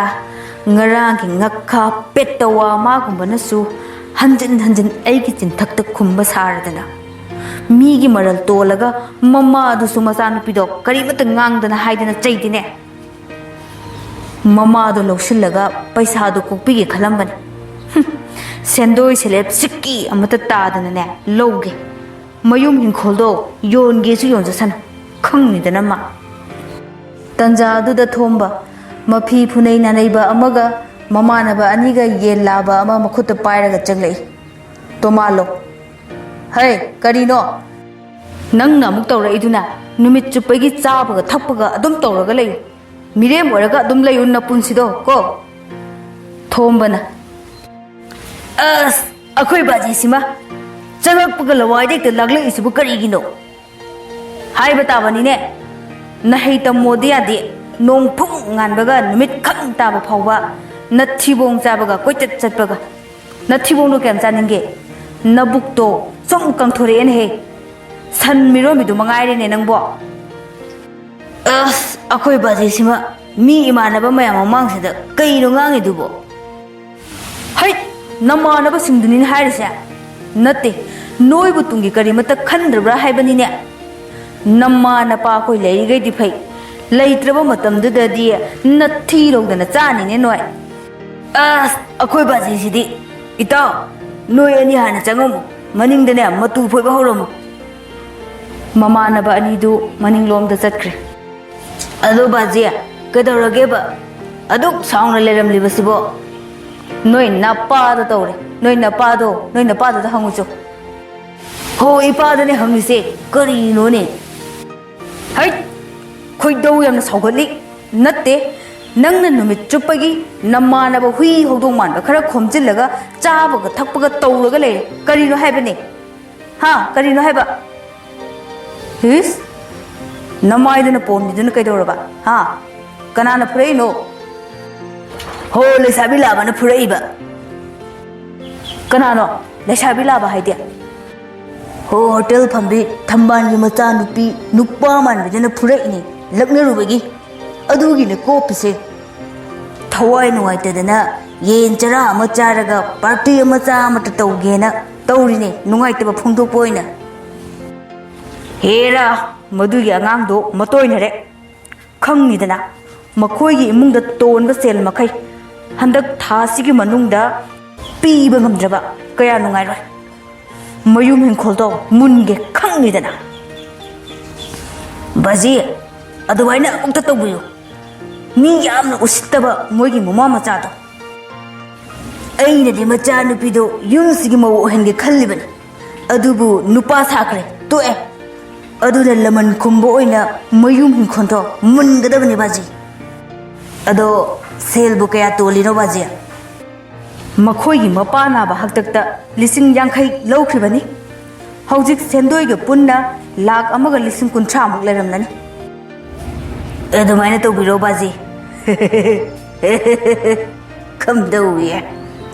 ꯉꯔꯥꯡꯒꯤ ꯉꯛꯈꯥ ꯄꯦꯠꯇ ꯋꯥ ꯃꯥꯒꯨꯝꯕꯅꯁꯨ ꯍꯟꯖꯤꯟ ꯍꯟꯖꯤꯟ ꯑꯩꯒꯤ ꯆꯤꯟꯊꯛꯇ ꯈꯨꯝꯕ ꯁꯥꯔꯗꯅ꯫ ꯃꯤꯒꯤ ꯃꯔꯜ ꯇꯣꯜꯂꯒ ꯃꯃꯥꯗꯨꯁꯨ ꯃꯆꯥꯅꯨꯄꯤꯗꯣ ꯀꯔꯤꯃꯠꯇ ꯉꯥꯡꯗꯅ ꯍꯥꯏꯗꯅ ꯆꯩꯗꯦꯅꯦ꯫ ꯃꯃꯥꯗꯣ ꯂꯧꯁꯤꯜꯂꯒ ꯄꯩꯁꯥꯗꯣ ꯀꯣꯛꯄꯤꯒꯦ ꯈꯜꯂꯝꯕꯅꯦ꯫ ꯍꯨꯝ, ꯁꯦꯟꯗꯣꯏ ꯁꯦꯂꯦꯞ ꯁꯤꯛꯀꯤ ꯑꯃꯠꯇ ꯇꯥꯗꯅꯅꯦ ꯂꯧꯒꯦ꯫ ꯃꯌꯨꯝ ꯏꯪꯈꯣꯜꯗꯣ ꯌꯣꯟꯒꯦꯁꯨ ꯌꯣꯟꯖꯁꯅꯨ, ꯈꯪꯅꯤꯗꯅ ꯃꯥ꯫" ꯇꯟꯖꯥ ꯑꯗꯨꯗ ꯊꯣꯝꯕ, ꯃꯐꯤ ꯐꯨꯅꯩ ꯅꯥꯅꯩꯕ ꯑꯃꯒ ꯃꯃꯥꯟꯅꯕ ꯑꯅꯤꯒ ꯌꯦꯟ ꯂꯥꯕ ꯑꯃ ꯃꯈꯨꯠꯇ ꯄꯥꯏꯔꯒ ꯆꯪꯂꯛꯏ꯫ ꯇꯣꯃꯥꯂꯣ, "ꯍꯩ, ꯀꯔꯤꯅꯣ? ꯅꯪꯅ ꯑꯃꯨꯛ ꯇꯧꯔꯛꯏꯗꯨꯅ? ꯅꯨꯃꯤꯠ ꯆꯨꯞꯄꯒꯤ ꯆꯥꯕꯒ ꯊꯛꯄꯒ ꯑꯗꯨꯝ ꯇꯧꯔꯒ ꯂꯩꯌꯨ꯫ ꯃꯤꯔꯦꯝ ꯑꯣꯏꯔꯒ ꯑꯗꯨꯝ ꯂꯩꯌꯨ ꯅꯄꯨꯟꯁꯤꯗꯣ ꯀꯣ꯫" ꯊꯣꯝꯕꯅ, "ꯑꯁ, ꯑꯩꯈꯣꯏ ꯕꯥꯖꯤꯁꯤꯃ ꯆꯪꯉꯛꯄꯒ ꯂꯋꯥꯏꯗ ꯍꯦꯛꯇ ꯂꯥꯛꯂꯛꯏꯁꯤꯕꯨ ꯀꯔꯤꯒꯤꯅꯣ? ꯍꯥꯏꯕ ꯇꯥꯕꯅꯤꯅꯦ, ꯅꯍꯩ ꯇꯝꯃꯣꯗꯤ ꯌꯥꯗꯦ꯫ ꯅꯣꯡ ꯐꯨꯡ ꯉꯥꯟꯕꯒ ꯅꯨꯃꯤꯠ ꯈꯪ ꯇꯥꯕ ꯐꯥꯎꯕ ꯅꯊꯤꯕꯣꯡ ꯆꯥꯕꯒ ꯀꯣꯏꯆꯠ ꯆꯠꯄꯒ꯫ ꯅꯊꯤꯕꯣꯡꯗꯣ ꯀꯌꯥꯝ ꯆꯥꯅꯤꯡꯒꯦ? ꯅꯕꯨꯛꯇꯣ ꯁꯨꯝ ꯀꯪꯊꯣꯔꯛꯑꯦꯅꯦꯍꯦ꯫ ꯁꯟ ꯃꯤꯔꯣꯟꯕꯤꯗꯨ ꯃꯉꯥꯏꯔꯦꯅꯦ ꯅꯪꯕꯣ꯫" "ꯑꯁ, ꯑꯩꯈꯣꯏ ꯕꯥꯖꯤꯁꯤꯃ ꯃꯤ ꯏꯃꯥꯟꯅꯕ ꯃꯌꯥꯝ ꯃꯃꯥꯡꯁꯤꯗ ꯀꯩꯅꯣ ꯉꯥꯡꯉꯤꯗꯨꯕꯣ?" "ꯍꯩꯠ, ꯅꯃꯥꯟꯅꯕꯁꯤꯡꯗꯨꯅꯤꯅꯦ ꯍꯥꯏꯔꯤꯁꯦ꯫ ꯅꯠꯇꯦ, ꯅꯣꯏꯕꯨ ꯇꯨꯡꯒꯤ ꯀꯔꯤꯃꯠꯇ ꯈꯟꯗ꯭ꯔꯕ꯭ꯔꯥ ꯍꯥꯏꯕꯅꯤꯅꯦ꯫ ꯅꯃꯥ ꯅꯄꯥ ꯑꯩꯈꯣꯏ ꯂꯩꯔꯤꯈꯩꯗꯤ ꯐꯩ, ꯂꯩꯇ꯭ꯔꯕ ꯃꯇꯝꯗꯨꯗꯗꯤ ꯅꯊꯤ ꯂꯧꯗꯅ ꯆꯥꯅꯤꯅꯦ ꯅꯣꯏ꯫" ꯑꯁ, ꯑꯩꯈꯣꯏ ꯕꯥꯖꯤꯁꯤꯗꯤ꯫ ꯏꯇꯥꯎ, ꯅꯣꯏ ꯑꯅꯤ ꯍꯥꯟꯅ ꯆꯪꯉꯝꯃꯨ꯫ ꯃꯅꯤꯡꯗꯅꯦ, ꯃꯇꯨ ꯐꯣꯏꯕ ꯍꯧꯔꯝꯃꯨ꯫ ꯃꯃꯥꯟꯅꯕ ꯑꯅꯤꯗꯨ ꯃꯅꯤꯡꯂꯣꯝꯗ ꯆꯠꯈ꯭ꯔꯦ꯫ ꯑꯗꯣ ꯕꯥꯖꯤ, ꯀꯩꯗꯧꯔꯒꯦꯕ? ꯑꯗꯨꯛ ꯁꯥꯎꯅ ꯂꯩꯔꯝꯂꯤꯕꯁꯤꯕꯣ? ꯅꯣꯏ ꯅꯄꯥꯗꯣ ꯇꯧꯔꯦ꯫ ꯅꯣꯏ ꯅꯄꯥꯗꯣ, ꯅꯣꯏ ꯅꯄꯥꯗꯨꯗ ꯍꯪꯉꯨꯆꯣ꯫ ꯍꯣ, ꯏꯄꯥꯗꯅꯦ ꯍꯪꯉꯤꯁꯦ꯫ ꯀꯔꯤꯅꯣꯅꯦ? ꯍꯩꯠ! ꯈꯣꯏꯗꯧ ꯌꯥꯝꯅ ꯁꯥꯎꯒꯠꯂꯤ꯫ ꯅꯠꯇꯦ, ꯅꯪꯅ ꯅꯨꯃꯤꯠ ꯆꯨꯞꯄꯒꯤ ꯅꯃꯥꯟꯅꯕ ꯍꯨꯏ ꯍꯧꯗꯣꯡ ꯃꯥꯟꯕ ꯈꯔ ꯈꯣꯝꯖꯤꯜꯂꯒ ꯆꯥꯕꯒ ꯊꯛꯄꯒ ꯇꯧꯔꯒ ꯂꯩꯔꯦ꯫ ꯀꯔꯤꯅꯣ ꯍꯥꯏꯕꯅꯦ? ꯍꯥ? ꯀꯔꯤꯅꯣ ꯍꯥꯏꯕ? ꯏꯁ! ꯅꯃꯥꯏꯗꯨꯅ ꯄꯣꯝꯃꯤꯗꯨꯅ ꯀꯩꯗꯧꯔꯕ? ꯍꯥ? ꯀꯅꯥꯅ ꯐꯨꯔꯛꯏꯅꯣ? ꯍꯣ, ꯂꯩꯁꯥꯕꯤ ꯂꯥꯕꯅ ꯐꯨꯔꯛꯏꯕ꯫ ꯀꯅꯥꯅꯣ ꯂꯩꯁꯥꯕꯤ ꯂꯥꯕ ꯍꯥꯏꯗꯤ? ꯍꯣ, ꯍꯣꯇꯦꯜ ꯐꯝꯕꯤ ꯊꯝꯕꯥꯜꯒꯤ ꯃꯆꯥꯅꯨꯄꯤ ꯅꯨꯄꯥ ꯃꯥꯟꯕꯤꯗꯨꯅ ꯐꯨꯔꯛꯏꯅꯦ, ꯂꯛꯅꯔꯨꯕꯒꯤ꯫ ꯑꯗꯨꯒꯤꯅꯦ ꯀꯣꯞꯄꯤꯁꯦ꯫ ꯊꯋꯥꯏ ꯅꯨꯡꯉꯥꯏꯇꯗꯅ ꯌꯦꯟ ꯆꯔꯥ ꯑꯃ ꯆꯥꯔꯒ ꯄꯥꯔꯇꯤ ꯑꯃ ꯆꯥ ꯑꯃꯇ ꯇꯧꯒꯦꯅ ꯇꯧꯔꯤꯅꯦ, ꯅꯨꯡꯉꯥꯏꯇꯕ ꯐꯣꯡꯗꯣꯛꯄ ꯑꯣꯏꯅ꯫ ꯍꯦꯔꯥ, ꯃꯗꯨꯒꯤ ꯑꯉꯥꯡꯗꯣ ꯃꯇꯣꯏꯅꯔꯦ꯫ ꯈꯪꯉꯤꯗꯅ, ꯃꯈꯣꯏꯒꯤ ꯏꯃꯨꯡꯗ ꯇꯣꯟꯕ ꯁꯦꯜ ꯃꯈꯩ ꯍꯟꯗꯛ ꯊꯥ ꯑꯁꯤꯒꯤ ꯃꯅꯨꯡꯗ ꯄꯤꯕ ꯉꯝꯗ꯭ꯔꯕ ꯀꯌꯥ ꯅꯨꯡꯉꯥꯏꯔꯣꯏ꯫ ꯃꯌꯨꯝ ꯏꯪꯈꯣꯜꯗꯣ ꯃꯨꯟꯒꯦ ꯈꯪꯉꯤꯗꯅ꯫ ꯕꯥꯖꯤ, ꯑꯗꯨꯃꯥꯏꯅ ꯑꯃꯨꯛꯇ ꯇꯧꯕꯤꯌꯨ꯫ ꯃꯤ ꯌꯥꯝꯅ ꯎꯁꯤꯠꯇꯕ ꯃꯣꯏꯒꯤ ꯃꯃꯥ ꯃꯆꯥꯗꯣ꯫ ꯑꯩꯅꯗꯤ ꯃꯆꯥꯅꯨꯄꯤꯗꯣ ꯌꯨꯝꯁꯤꯒꯤ ꯃꯧ ꯑꯣꯏꯍꯟꯒꯦ ꯈꯜꯂꯤꯕꯅꯤ꯫ ꯑꯗꯨꯕꯨ ꯅꯨꯄꯥ ꯁꯥꯈ꯭ꯔꯦ, ꯇꯣꯛꯑꯦ꯫ ꯑꯗꯨꯅ ꯂꯃꯟ ꯈꯨꯝꯕ ꯑꯣꯏꯅ ꯃꯌꯨꯝ ꯏꯪꯈꯣꯜꯗꯣ ꯃꯨꯟꯒꯗꯕꯅꯤ ꯕꯥꯖꯤ꯫ ꯑꯗꯣ ꯁꯦꯜꯕꯨ ꯀꯌꯥ ꯇꯣꯜꯂꯤꯅꯣ ꯕꯥꯖꯤ? ꯃꯈꯣꯏꯒꯤ ꯃꯄꯥ ꯅꯥꯕ ꯍꯥꯛꯇꯛꯇ ꯂꯤꯁꯤꯡ ꯌꯥꯡꯈꯩ ꯂꯧꯈ꯭ꯔꯤꯕꯅꯤ꯫ ꯍꯧꯖꯤꯛ ꯁꯦꯟꯗꯣꯏꯒ ꯄꯨꯟꯅ ꯂꯥꯛ ꯑꯃꯒ ꯂꯤꯁꯤꯡ ꯀꯨꯟꯊ꯭ꯔꯥꯃꯨꯛ ꯂꯩꯔꯝꯂꯅꯤ꯫ ꯑꯗꯨꯃꯥꯏꯅ ꯇꯧꯕꯤꯔꯣ ꯕꯥꯖꯤ꯫ ꯀꯝꯗꯧꯏ?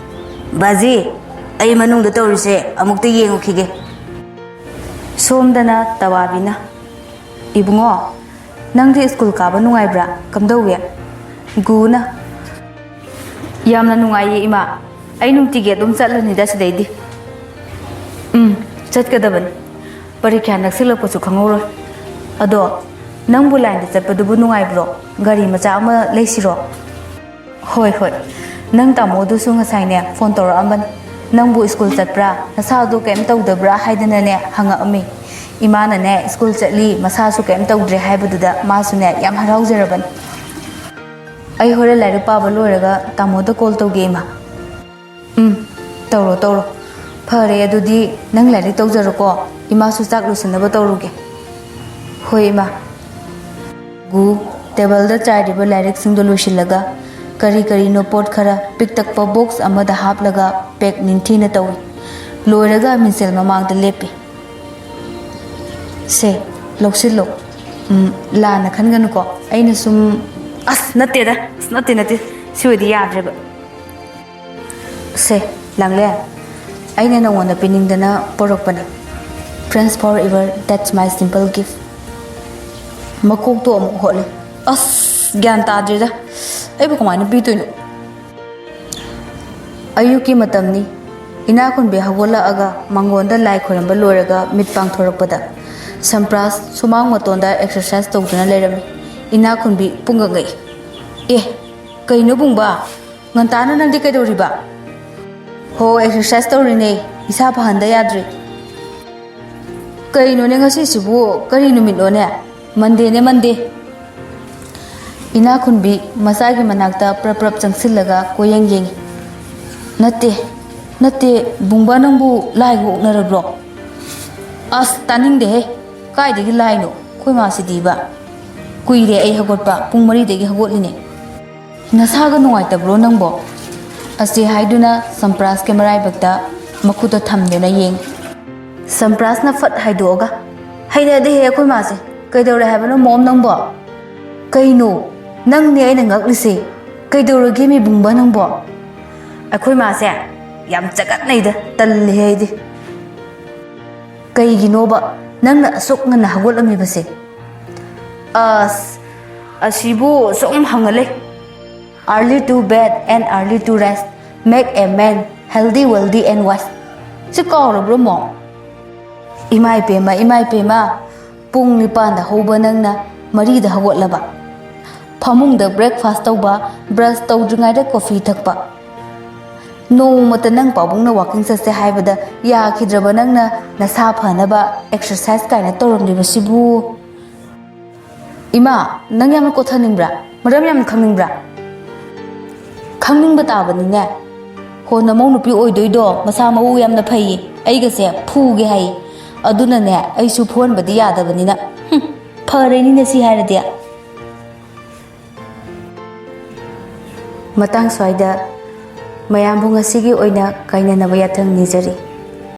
ꯕꯥꯖꯤ, ꯑꯩ ꯃꯅꯨꯡꯗ ꯇꯧꯔꯤꯁꯦ ꯑꯃꯨꯛꯇ ꯌꯦꯡꯉꯨꯈꯤꯒꯦ꯫ ꯁꯣꯝꯗꯅ ꯇꯋꯥꯕꯤꯅ, "ꯏꯕꯨꯡꯉꯣ, ꯅꯪꯗꯤ ꯁ꯭ꯀꯨꯜ ꯀꯥꯕ ꯅꯨꯡꯉꯥꯏꯕ꯭ꯔꯥ? ꯀꯝꯗꯧꯏ?" ꯒꯨꯅ, "ꯌꯥꯝꯅ ꯅꯨꯡꯉꯥꯏꯌꯦ ꯏꯃꯥ꯫ ꯑꯩ ꯅꯨꯡꯇꯤꯒꯤ ꯑꯗꯨꯝ ꯆꯠꯂꯅꯤꯗ ꯁꯤꯗꯩꯗꯤ꯫ ꯎꯝ, ꯆꯠꯀꯗꯕꯅꯤ꯫ ꯄꯔꯤꯈ꯭ꯌꯥ ꯅꯛꯁꯤꯜꯂꯛꯄꯁꯨ ꯈꯪꯍꯧꯔꯣꯏ꯫ ꯑꯗꯣ ꯅꯪꯕꯨ ꯂꯥꯏꯟꯗ ꯆꯠꯄꯗꯨꯕꯨ ꯅꯨꯡꯉꯥꯏꯕ꯭ꯔꯣ? ꯒꯥꯔꯤ ꯃꯆꯥ ꯑꯃ ꯂꯩꯁꯤꯔꯣ?" ꯍꯣꯏ, ꯍꯣꯏ꯫ ꯅꯪ ꯇꯥꯃꯣꯗꯨꯁꯨ ꯉꯁꯥꯏꯅꯦ ꯐꯣꯟ ꯇꯧꯔꯛꯑꯝꯕꯅꯤ꯫ "ꯅꯪꯕꯨ ꯁ꯭ꯀꯨꯜ ꯆꯠꯄ꯭ꯔꯥ? ꯅꯁꯥꯗꯣ ꯀꯩꯝ ꯇꯧꯗꯕ꯭ꯔꯥ?" ꯍꯥꯏꯗꯅꯅꯦ ꯍꯪꯉꯛꯑꯝꯃꯤ꯫ ꯏꯃꯥꯅꯅꯦ, "ꯁ꯭ꯀꯨꯜ ꯆꯠꯂꯤ, ꯃꯁꯥꯁꯨ ꯀꯩꯝ ꯇꯧꯗ꯭ꯔꯦ" ꯍꯥꯏꯕꯗꯨꯗ ꯃꯥꯁꯨꯅꯦ ꯌꯥꯝ ꯍꯔꯥꯎꯖꯔꯕꯅꯤ꯫ "ꯑꯩ ꯍꯣꯔꯦꯟ ꯂꯥꯏꯔꯤꯛ ꯄꯥꯕ ꯂꯣꯏꯔꯒ ꯇꯥꯃꯣꯗ ꯀꯣꯜ ꯇꯧꯒꯦ, ꯏꯃꯥ"꯫ "ꯎꯝ, ꯇꯧꯔꯣ, ꯇꯧꯔꯣ꯫ ꯐꯔꯦ, ꯑꯗꯨꯗꯤ ꯅꯪ ꯂꯥꯏꯔꯤꯛ ꯇꯧꯖꯔꯣꯀꯣ꯫ ꯏꯃꯥꯁꯨ ꯆꯥꯛ ꯂꯣꯏꯁꯤꯟꯅꯕ ꯇꯧꯔꯨꯒꯦ"꯫ "ꯍꯣꯏ, ꯏꯃꯥ"꯫ ꯒꯨ ꯇꯦꯕꯜꯗ ꯆꯥꯏꯔꯤꯕ ꯂꯥꯏꯔꯤꯛꯁꯤꯡꯗꯣ ꯂꯣꯏꯁꯤꯜꯂꯒ ꯀꯔꯤ ꯀꯔꯤꯅꯣ ꯄꯣꯠ ꯈꯔ ꯄꯤꯛꯇꯛꯄ ꯕꯣꯛꯁ ꯑꯃꯗ ꯍꯥꯞꯂꯒ ꯄꯦꯛ ꯅꯤꯡꯊꯤꯅ ꯇꯧꯏ꯫ ꯂꯣꯏꯔꯒ ꯃꯤꯡꯁꯦꯜ ꯃꯃꯥꯡꯗ ꯂꯦꯞꯄꯤ꯫ "ꯁꯦ, ꯂꯧꯁꯤꯜꯂꯣ꯫ ꯎꯝ, ꯂꯥꯟꯅ ꯈꯟꯒꯅꯨꯀꯣ꯫ ꯑꯩꯅ ꯁꯨꯝ"꯫ "ꯑꯁ, ꯅꯠꯇꯦꯗ꯫ ꯑꯁ, ꯅꯠꯇꯦ, ꯅꯠꯇꯦ꯫ ꯁꯤ ꯑꯣꯏꯗꯤ ꯌꯥꯗ꯭ꯔꯦꯕ꯫ ꯁꯦ, ꯂꯥꯡꯂꯦꯟ, ꯑꯩꯅ ꯅꯉꯣꯟꯗ ꯄꯤꯅꯤꯡꯗꯅ ꯄꯣꯔꯛꯄꯅꯦ꯫ Friends forever, that's my simple gift"꯫ ꯃꯀꯣꯛꯇꯣ ꯑꯃꯨꯛ ꯍꯣꯠꯂꯤ꯫ ꯑꯁ, ꯒ꯭ꯌꯥꯟ ꯇꯥꯗ꯭ꯔꯦꯗ꯫ ꯑꯩꯕꯨ ꯀꯃꯥꯏꯅ ꯄꯤꯗꯣꯏꯅꯣ? ꯑꯌꯨꯛꯀꯤ ꯃꯇꯝꯅꯤ꯫ ꯏꯅꯥꯈꯨꯟꯕꯤ ꯍꯧꯒꯠꯂꯛꯑꯒ ꯃꯉꯣꯟꯗ ꯂꯥꯏ ꯈꯣꯏꯔꯝꯕ ꯂꯣꯏꯔꯒ ꯃꯤꯠ ꯄꯥꯡꯊꯣꯔꯛꯄꯗ ꯁꯝꯄ꯭ꯔꯥꯁ ꯁꯨꯃꯥꯡ ꯃꯇꯣꯟꯗ ꯑꯦꯛꯁꯔꯁꯥꯏꯁ ꯇꯧꯗꯨꯅ ꯂꯩꯔꯝꯃꯤ꯫ ꯏꯅꯥꯈꯨꯟꯕꯤ ꯄꯨꯡꯉꯛ ꯉꯛꯏ꯫ "ꯑꯦ, ꯀꯩꯅꯣ ꯕꯨꯡꯕꯥ? ꯉꯟꯇꯥꯅ ꯅꯪꯗꯤ ꯀꯩꯗꯧꯔꯤꯕ?" "ꯍꯣ, ꯑꯦꯛꯁꯔꯁꯥꯏꯁ ꯇꯧꯔꯤꯅꯦ, ꯏꯁꯥ ꯐꯍꯟꯗ ꯌꯥꯗ꯭ꯔꯦ"꯫ "ꯀꯩꯅꯣꯅꯦ ꯉꯁꯤꯁꯤꯕꯨ, ꯀꯔꯤ ꯅꯨꯃꯤꯠꯅꯣꯅꯦ? ꯃꯟꯗꯦꯅꯦ, ꯃꯟꯗꯦ"꯫ ꯏꯅꯥꯈꯨꯟꯕꯤ ꯃꯆꯥꯒꯤ ꯃꯅꯥꯛꯇ ꯄ꯭ꯔꯞ ꯄ꯭ꯔꯞ ꯆꯪꯁꯤꯜꯂꯒ ꯀꯣꯏꯌꯦꯡ ꯌꯦꯡꯉꯤ꯫ "ꯅꯠꯇꯦ, ꯅꯠꯇꯦ, ꯕꯨꯡꯕꯥ ꯅꯪꯕꯨ ꯂꯥꯏꯒ ꯑꯣꯛꯅꯔꯕ꯭ꯔꯣ?" "ꯑꯁ, ꯇꯥꯅꯤꯡꯗꯦꯍꯦ꯫ ꯀꯥꯏꯗꯒꯤ ꯂꯥꯏꯅꯣ? ꯑꯩꯈꯣꯏ ꯃꯥꯁꯤꯗꯤꯕ꯫ ꯀꯨꯏꯔꯦ ꯑꯩ ꯍꯧꯒꯠꯄ, ꯄꯨꯡ ꯃꯔꯤꯗꯒꯤ ꯍꯧꯒꯠꯂꯤꯅꯦ"꯫ "ꯅꯁꯥꯒ ꯅꯨꯡꯉꯥꯏꯇꯕ꯭ꯔꯣ ꯅꯪꯕꯣ?" ꯑꯁꯤ ꯍꯥꯏꯗꯨꯅ ꯁꯝꯄ꯭ꯔꯥꯁꯀꯤ ꯃꯔꯥꯏꯕꯛꯇ ꯃꯈꯨꯠꯇ ꯊꯝꯗꯨꯅ ꯌꯦꯡꯉꯤ꯫ ꯁꯝꯄ꯭ꯔꯥꯁꯅ ꯐꯠ ꯍꯥꯏꯗꯣꯛꯑꯒ, "ꯍꯩꯅꯗꯦꯍꯦ ꯑꯩꯈꯣꯏ ꯃꯥꯁꯦ꯫ ꯀꯩꯗꯧꯔꯦ ꯍꯥꯏꯕꯅꯣ ꯃꯣꯝ ꯅꯪꯕꯣ?" "ꯀꯩꯅꯣ? ꯅꯪꯅꯦ ꯑꯩꯅ ꯉꯛꯂꯤꯁꯦ꯫ ꯀꯩꯗꯧꯔꯒꯦ ꯃꯤ ꯕꯨꯡꯕ ꯅꯪꯕꯣ?" "ꯑꯩꯈꯣꯏ ꯃꯥꯁꯦ ꯌꯥꯝ ꯆꯒꯠꯅꯩꯗ, ꯇꯜꯂꯦꯍꯦ ꯑꯩꯗꯤ"꯫ "ꯀꯩꯒꯤꯅꯣꯕ ꯅꯪꯅ ꯑꯁꯨꯛ ꯉꯟꯅ ꯍꯧꯒꯠꯂꯝꯃꯤꯕꯁꯦ?" "ꯑꯁ, ꯑꯁꯤꯕꯨ ꯁꯨꯝ ꯍꯪꯉ ꯂꯩ꯫ Early to bed and early to rise make a man healthy, wealthy and wise"꯫ ꯁꯤ ꯀꯥꯎꯔꯕ꯭ꯔꯣ, ꯃꯣ? ꯏꯃꯥ ꯏꯄꯦꯝꯃ, ꯏꯃꯥ ꯏꯄꯦꯝꯃ, ꯄꯨꯡ ꯅꯤꯄꯥꯟꯗ ꯍꯧꯕ ꯅꯪꯅ ꯃꯔꯤꯗ ꯍꯧꯒꯠꯂꯕ? ꯐꯃꯨꯡꯗ ꯕ꯭ꯔꯦꯛꯐꯥꯁ ꯇꯧꯕ, ꯕ꯭ꯔꯁ ꯇꯧꯗ꯭ꯔꯤꯉꯩꯗ ꯀꯣꯐꯤ ꯊꯛꯄ꯫ ꯅꯣꯡꯃꯇ ꯅꯪ ꯄꯥꯕꯨꯡꯅ ꯋꯥꯀꯤꯡ ꯆꯠꯁꯦ ꯍꯥꯏꯕꯗ ꯌꯥꯈꯤꯗ꯭ꯔꯕ ꯅꯪꯅ ꯅꯁꯥ ꯐꯅꯕ ꯑꯦꯛꯁꯔꯁꯥꯏꯁ ꯀꯥꯏꯅ ꯇꯧꯔꯝꯂꯤꯕꯁꯤꯕꯨ? ꯏꯃꯥ, ꯅꯪ ꯌꯥꯝꯅ ꯀꯣꯊꯅꯤꯡꯕ꯭ꯔꯥ? ꯃꯔꯝ ꯌꯥꯝꯅ ꯈꯪꯅꯤꯡꯕ꯭ꯔꯥ? ꯈꯪꯅꯤꯡꯕ ꯇꯥꯕꯅꯤꯅꯦ꯫ ꯍꯣ, ꯅꯃꯧ ꯅꯨꯄꯤ ꯑꯣꯏꯗꯣꯏꯗꯣ ꯃꯁꯥ ꯃꯎ ꯌꯥꯝꯅ ꯐꯩꯌꯦ, ꯑꯩꯒꯁꯦ ꯐꯨꯒꯦ ꯍꯥꯏꯌꯦ꯫ ꯑꯗꯨꯅꯅꯦ, ꯑꯩꯁꯨ ꯐꯨꯍꯟꯕꯗꯤ ꯌꯥꯗꯕꯅꯤꯅ꯫ ꯍꯨꯝ, ꯐꯔꯦꯅꯤꯅꯦ ꯁꯤ ꯍꯥꯏꯔꯗꯤ꯫ ꯃꯇꯥꯡ ꯁ꯭ꯋꯥꯏꯗ ꯃꯌꯥꯝꯕꯨ ꯉꯁꯤꯒꯤ ꯑꯣꯏꯅ ꯀꯥꯏꯅꯅꯕ ꯌꯥꯊꯪ ꯅꯤꯖꯔꯤ꯫